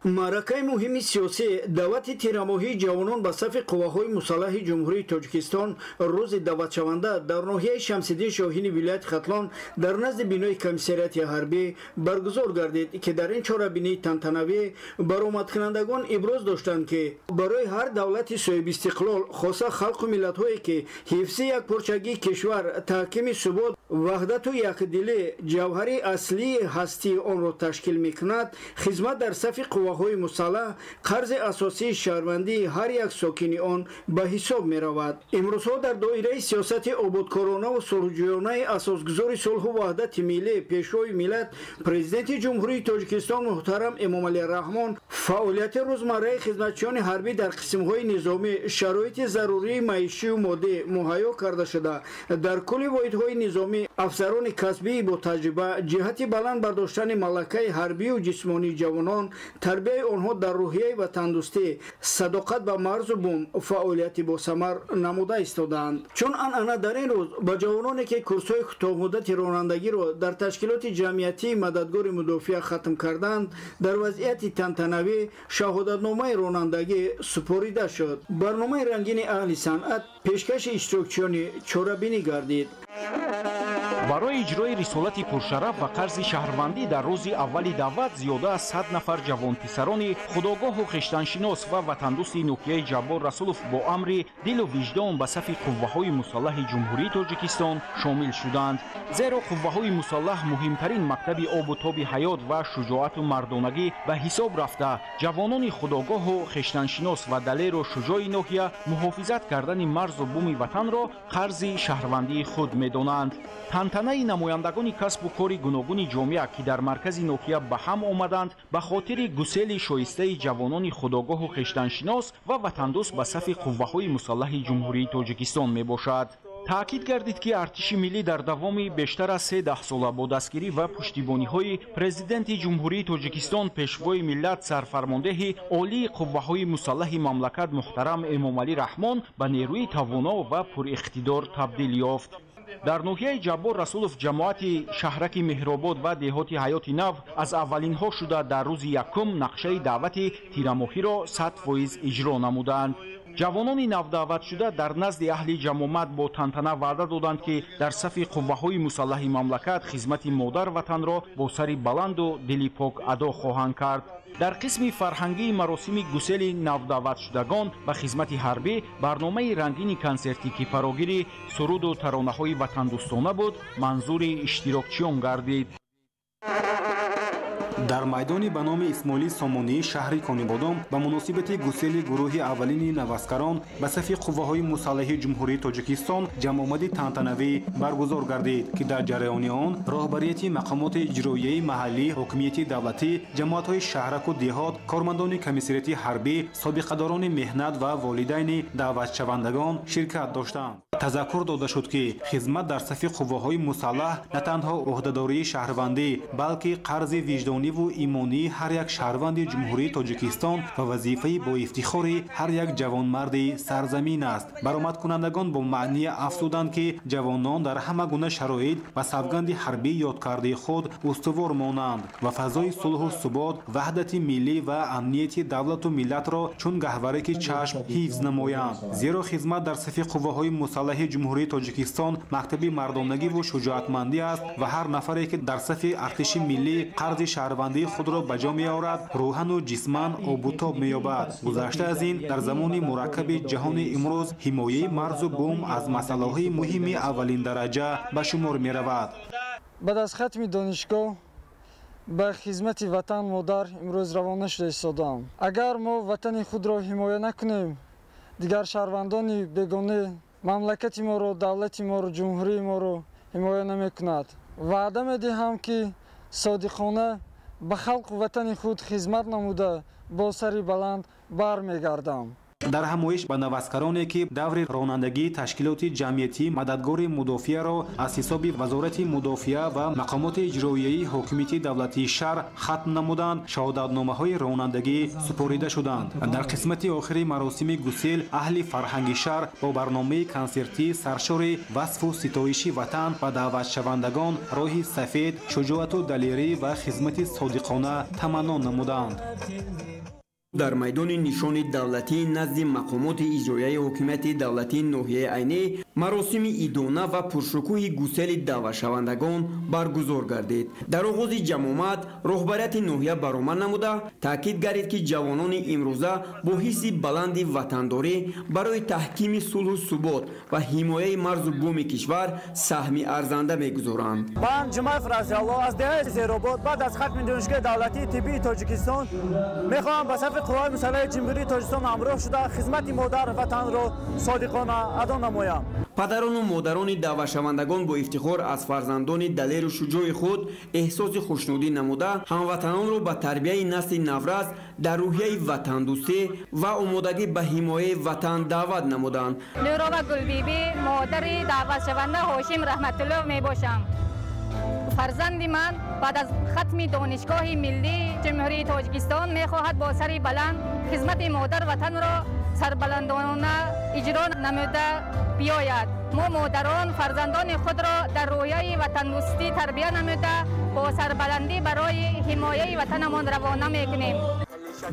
Маъракаи муҳими сиёсӣ даъвати тирамоҳии ҷавонон ба сафи қувваҳои мусаллаҳи Ҷумҳурии Тоҷикистон рӯзи даъватшаванда дар ноҳияи Шамсиддин Шоҳини вилояти Хатлон дар назди бинои комиссариати ҳарбӣ баргузор гардид, ки дар ин чорабинии тантанавӣ баромадкунандагон иброз доштанд, ки барои ҳар давлати соҳибистиқлол, хоса халқу миллатҳое ки ҳифзи якпорчагии кишвар, таҳкими субот, ваҳдату якдилӣ ҷавҳари аслии ҳастии онро ташкил мекунад, хизмат дар сафи қувваҳои мусаллаҳ қарзи асосии шаҳрвандии ҳар як сокини он ба ҳисоб меравад. Имрӯзҳо дар доираи сиёсати ободкоронаву сулҳҷӯёнаи асосгузори сулҳу ваҳдати миллӣ, пешвои миллат, Президенти Ҷумҳурии Тоҷикистон муҳтарам Эмомалӣ Раҳмон, фаъолияти рӯзмарраи хизматчиёни ҳарбӣ дар қисмҳои низомӣ шароити зарурии маишию моддӣ муҳайё карда шуда, дар кулли воҳидҳои низомӣ афсарони касбии бо таҷриба ҷиҳати баланд бардоштани малакаи ҳарбию ҷисмонии ҷавонон, тарбияи онҳо дар рӯҳияи ватандӯстӣ, садоқат ба марзу бум фаъолияти босамар намуда истодаанд. Чун анъана дар ин рӯз ба ҷавононе, ки курсҳои кӯтоҳмуддати ронандагиро дар ташкилоти ҷамъиятии мададгори мудофиа хатм карданд, дар вазъияти тантанавӣ шаҳодатномаи ронандагӣ супорида шуд. Барномаи рангини аҳли санъат пешкаши иштирокчиёни чорабинӣ гардид. Барои иҷрои рисолати пуршараф ва қарзи шаҳрвандӣ дар рӯзи аввали даъват зиёда аз 100 нафар ҷавонписарони худогоҳу хештаншинос ва ватандӯсти ноҳияи Ҷаббор Расулов бо амри дилу виҷдон ба сафи қувваҳои мусаллаҳи Ҷумҳурии Тоҷикистон шомил шуданд. Зеро қувваҳои мусаллаҳ муҳимтарин мактаби обу тоби ҳаёт ва шуҷоату мардонагӣ ба ҳисоб рафта, ҷавонони худогоҳу хештаншинос ва далеру шуҷои ноҳия муҳофизат кардани марзу буми ватанро қарзи шаҳрвандии худ медонанд. Тантанаи намояндагони касбу кори гуногуни ҷомеа, ки дар маркази ноҳия ба ҳам омаданд, ба хотири гусели шоистаи ҷавонони худогоҳу хештаншинос ва ватандӯст ба сафи қувваҳои мусаллаҳи Ҷумҳурии Тоҷикистон мебошад. Таъкид гардид, ки артиши миллӣ дар давоми бештар аз 3 даҳсола бо дастгирӣ ва пуштибониҳои Президенти Ҷумҳурии Тоҷикистон, Пешвои миллат, сарфармондеҳи олии қувваҳои мусаллаҳи мамлакат муҳтарам Эмомалӣ Раҳмон ба нерӯи тавоно ва пуриқтидор табдил ёфт. Дар ноҳияи Ҷаббор Расулов ҷамоати шаҳраки Меҳробод ва деҳоти Ҳаёти Нав аз аввалинҳо шуда дар рӯзи якум нақшаи даъвати тирамоҳиро 100% иҷро намуданд. Ҷавонони навдаъватшуда дар назди аҳли ҷамомат бо тантана ваъда доданд, ки дар сафи қувваҳои мусаллаҳи мамлакат хизмати модар ватанро бо сари баланду дили пок адо хоҳанд кард. Дар қисми фарҳангии маросими гусели навдаъватшудагон ба хизмати ҳарбӣ барномаи рангини консертӣ, ки фарогири суруду таронаҳои ватандӯстона буд, манзури иштирокчиён гардид. Дар майдони ба номи Исмоили Сомонии шаҳри Конибодом ба муносибати гусели гурӯҳи аввалини наваскарон ба сафи қувваҳои мусаллаҳи Ҷумҳурии Тоҷикистон ҷамъомади тантанавӣ баргузор гардид, ки дар ҷараёни он роҳбарияти мақомоти иҷроияи маҳаллӣ, ҳокимияти давлатӣ, ҷамоатҳои шаҳраку деҳот, кормандони комиссариати ҳарбӣ, собиқадорони меҳнат ва волидайни даъватшавандагон ширкат доштанд. Тазаккур дода шуд, ки хизмат дар сафи қувваҳои мусаллаҳ на танҳо ӯҳдадории шаҳрвандӣ, балки қарзи виҷдониву имонии ҳар як шаҳрванди Ҷумҳурии Тоҷикистон ва вазифаи боифтихори ҳар як ҷавонмарди сарзамин аст. Баромадкунандагон бо маъние афзуданд, ки ҷавонон дар ҳама гуна шароит ба савганди ҳарбӣ ёдкардаи худ устувор монанд ва фазои сулҳу субот, ваҳдати миллӣ ва амнияти давлату миллатро чун гаҳвараки чашм ҳифз намоянд. Зеро хизмат дар сафи қувваҳои мусаллаҳи Ҷумҳурии Тоҷикистон мактаби мардонагиву шуҷоатмандӣ аст ва ҳар нафаре, ки дар сафи артиши миллӣ қарзи шаҳрвандии худро ба ҷо меорад, рӯҳану ҷисман обутоб меёбад. Гузашта аз ин, дар замони мураккаби ҷаҳони имрӯз ҳимояи марзу бум аз масъалаҳои муҳими аввалин дараҷа ба шумор меравад. Баъд аз хатми донишгоҳ ба хизмати ватан модар имрӯз равона шуда истодаам. Агар мо ватани худро ҳимоя накунем, дигар шаҳрвандони бегона мамлакати моро, давлати моро, ҷумҳурии моро ҳимоя намекунад. Ваъда медиҳам, ки содиқона ба халқу ватани худ хизмат намуда бо сари баланд бармегардам. Дар ҳамоиш ба наваскароне, ки даври ронандагии ташкилоти ҷамъиятии мададгори мудофиаро аз ҳисоби Вазорати мудофиа ва мақомоти иҷроияи ҳокимияти давлатии шаҳр хатм намуданд, шаҳодатномаҳои ронандагӣ супорида шуданд. Дар қисмати охири маросими гусел аҳли фарҳанги шаҳр бо барномаи консертии саршори васфу ситоиши ватан ба даъватшавандагон роҳи сафед, шуҷоату далерӣ ва хизмати содиқона таманно намуданд. Дар майдони нишони давлатӣ назди мақомоти иҷроияи ҳокимияти давлатии ноҳияи Айнӣ маросими идона ва пуршукӯҳи гусели даъватшавандагон баргузор гардид. Дар оғози ҷамъомад роҳбарияти ноҳия баромад намуда таъкид гардид, ки ҷавонони имрӯза бо ҳисси баланди ватандорӣ барои таҳкими сулҳу субот ва ҳимояи марзу буми кишвар саҳми арзанда мегузоранд. Ман Ҷумаев Разиалло аз деҳаи Зеробод баъд аз хатми донишгоҳи давлатии тиббии Тоҷикистон мехоҳам ба сафи қувваҳои мусаллаҳи Ҷумҳурии Тоҷикистон ҳамроҳ шуда хизмати модар ватанро содиқона адо намоям. Падарону модарони даъватшавандагон бо ифтихор аз фарзандони далеру шуҷои худ эҳсоси хушнудӣ намуда ҳамватанонро ба тарбияи насли наврас дар рӯҳияи ватандӯстӣ ва омодагӣ ба ҳимояи ватан даъват намуданд. Нурова Гулбибӣ, модари даъватшаванда Ҳошим Раҳматуллоев мебошам. Фарзанди ман баъд аз хатми донишгоҳи миллии Ҷумҳурии Тоҷикистон мехоҳад бо сари баланд хизмати модар ватанро сарбаландона иҷро намуда биёяд. Мо модарон фарзандони худро дар рӯҳияи ватандӯстӣ тарбия намуда бо сарбаландӣ барои ҳимояи ватанамон равона мекунем.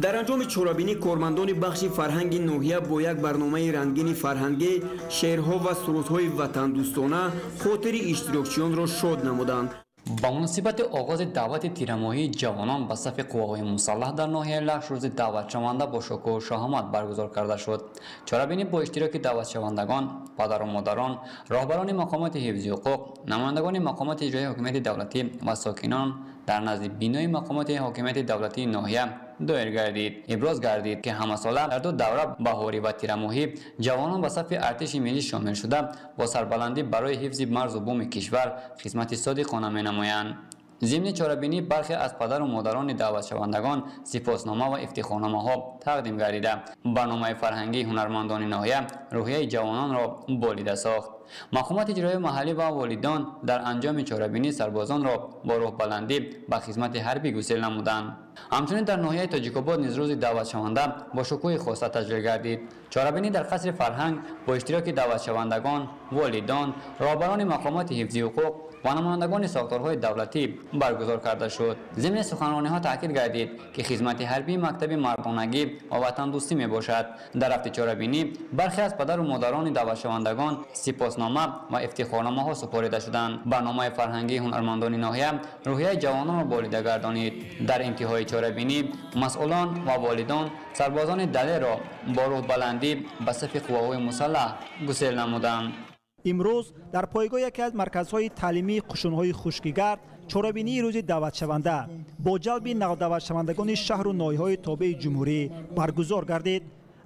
Дар анҷоми чорабинӣ кормандони бахши фарҳанги ноҳия бо як барномаи рангини фарҳангӣ, шеърҳо ва сурудҳои ватандӯстона хотири иштирокчиёнро шод намуданд. Ба муносибати оғози даъвати тирамоҳии ҷавонон ба сафи қувваҳои мусаллаҳ дар ноҳияи Лахш рӯзи даъватшаванда бо шукӯҳу шаҳомат баргузор карда шуд. Чорабинӣ бо иштироки даъватшавандагон, падару модарон, роҳбарони мақомоти ҳифзи ҳуқуқ, намояндагони мақомоти иҷроияи ҳокимияти давлатӣ ва сокинон дар назди бинои мақомоти ҳокимияти давлатии ноҳия доир гардид. Иброз гардид, ки ҳамасола дар ду давра, баҳорӣ ва тирамоҳӣ, ҷавонон ба сафи артиши миллӣ шомил шуда бо сарбаландӣ барои ҳифзи марзу буми кишвар хизмати содиқона менамоянд. Зимни чорабинӣ бархе аз падару модарони даъватшавандагон сипоснома ва ифтихорномаҳо тақдим гардида, барномаи фарҳангии ҳунармандони ноҳия рӯҳияи ҷавононро болида сохт. Мақомоти иҷроияи маҳаллӣ ва волидон дар анҷоми чорабинӣ сарбозонро бо рӯҳбаландӣ ба хизмати ҳарбӣ гусел намуданд. Ҳамчунин дар ноҳияи Тоҷикобод низ рӯзи даъватшаванда бо шукӯҳи хоса таҷлил гардид. Чорабинӣ дар қасри фарҳанг бо иштироки даъватшавандагон, волидон, роҳбарони мақомоти ҳифзи ҳуқуқ ва намояндагони сохторҳои давлатӣ баргузор карда шуд. Зимни суханрониҳо таъкид гардид, ки хизмати ҳарбӣ мактаби мардонагӣ ва ватандӯстӣ мебошад. Дар рафти чорабинӣ бархе аз падару модарони даъватшавандагон сипоснома ва ифтихорномаҳо супорида шуданд. Барномаи фарҳангии ҳунармандони ноҳия рӯҳияи ҷавононро болида гардонид. Дар интиҳои чорабинӣ масъулон ва волидон сарбозони далерро бо рӯҳбаландӣ ба сафи қувваҳои мусаллаҳ гусел намуданд. Имрӯз дар пойгоҳи яке аз марказҳои таълимии қушунҳои хушкигард чорабинии рӯзи даъватшаванда бо ҷалби навдаъватшавандагони шаҳру ноҳияҳои тобеи ҷумҳурӣ баргузор гардид.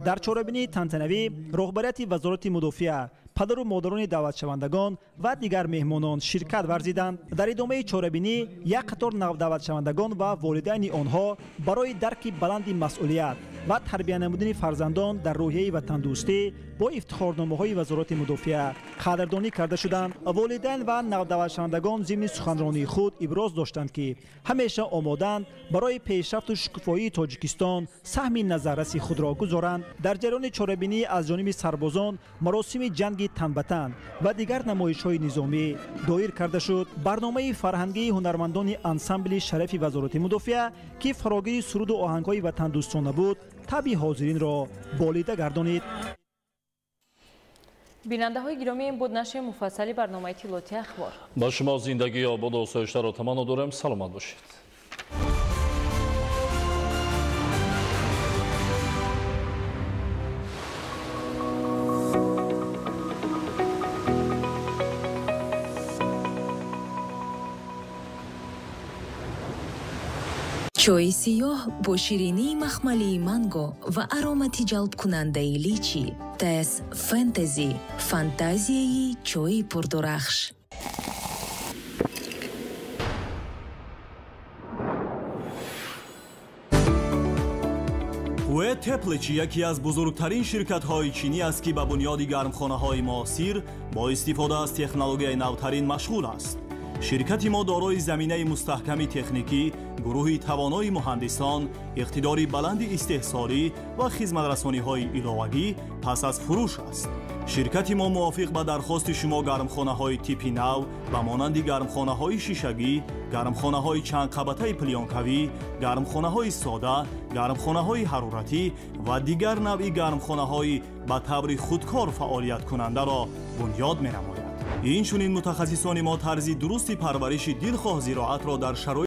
Дар чорабинии тантанавӣ роҳбарияти Вазорати мудофиа, падару модарони даъватшавандагон ва дигар меҳмонон ширкат варзиданд. Дар идомаи чорабинӣ як қатор навдаъватшавандагон ва волидайни онҳо барои дарки баланди масъулият ва тарбия намудани фарзандон дар рӯҳияи ватандӯстӣ бо ифтихорномаҳои Вазорати мудофиа қадрдонӣ карда шуданд. Волидайн ва навдаъватшавандагон зимни суханронии худ иброз доштанд, ки ҳамеша омоданд барои пешрафту шукуфоии Тоҷикистон саҳми назарраси худро гузоранд. Дар ҷараёни чорабинӣ аз ҷониби сарбозон маросими ҷанги танбатан ва дигар намоишҳои низомӣ доир карда шуд. Барномаи фарҳангии ҳунармандони ансамбли шарафи Вазорати мудофиа, ки фарогири суруду оҳангҳои ватандӯстона буд, табъи ҳозиринро болида гардонид. Бинандаҳои гиромӣ, ин буд нашри муфассали барномаи иттилоотии Ахбор. Ба шумо зиндагии ободу осоиштаро таманно дорем. Саломат бошед. Чойи сиёҳ бо ширинии махмалии манго ва аромати ҷалбкунандаи личи. Тес Фэнтези, фантазияи чойи пурдурахш. Ҳуэ Тепличи яке аз бузургтарин ширкатҳои чинӣ аст, ки ба бунёди гармхонаҳои муосир бо истифода аз технологияи навтарин машғул аст. Ширкати мо дорои заминаи мустаҳками техникӣ, гурӯҳи тавонои муҳандисон, иқтидори баланди истеҳсолӣ ва хизматрасониҳои иловагӣ пас аз фурӯш аст. Ширкати мо мувофиқ ба дархости шумо гармхонаҳои типи нав ба монанди гармхонаҳои шишагӣ, гармхонаҳои чандқабатаи плёнкавӣ, гармхонаҳои сода, гармхонаҳои ҳароратӣ ва дигар навъи гармхонаҳои ба таври худкор фаъолияткунандаро бунёд менамояд. Инчунин мутахассисони мо тарзи дурусти парвариши дилхоҳ зироатро дар шароит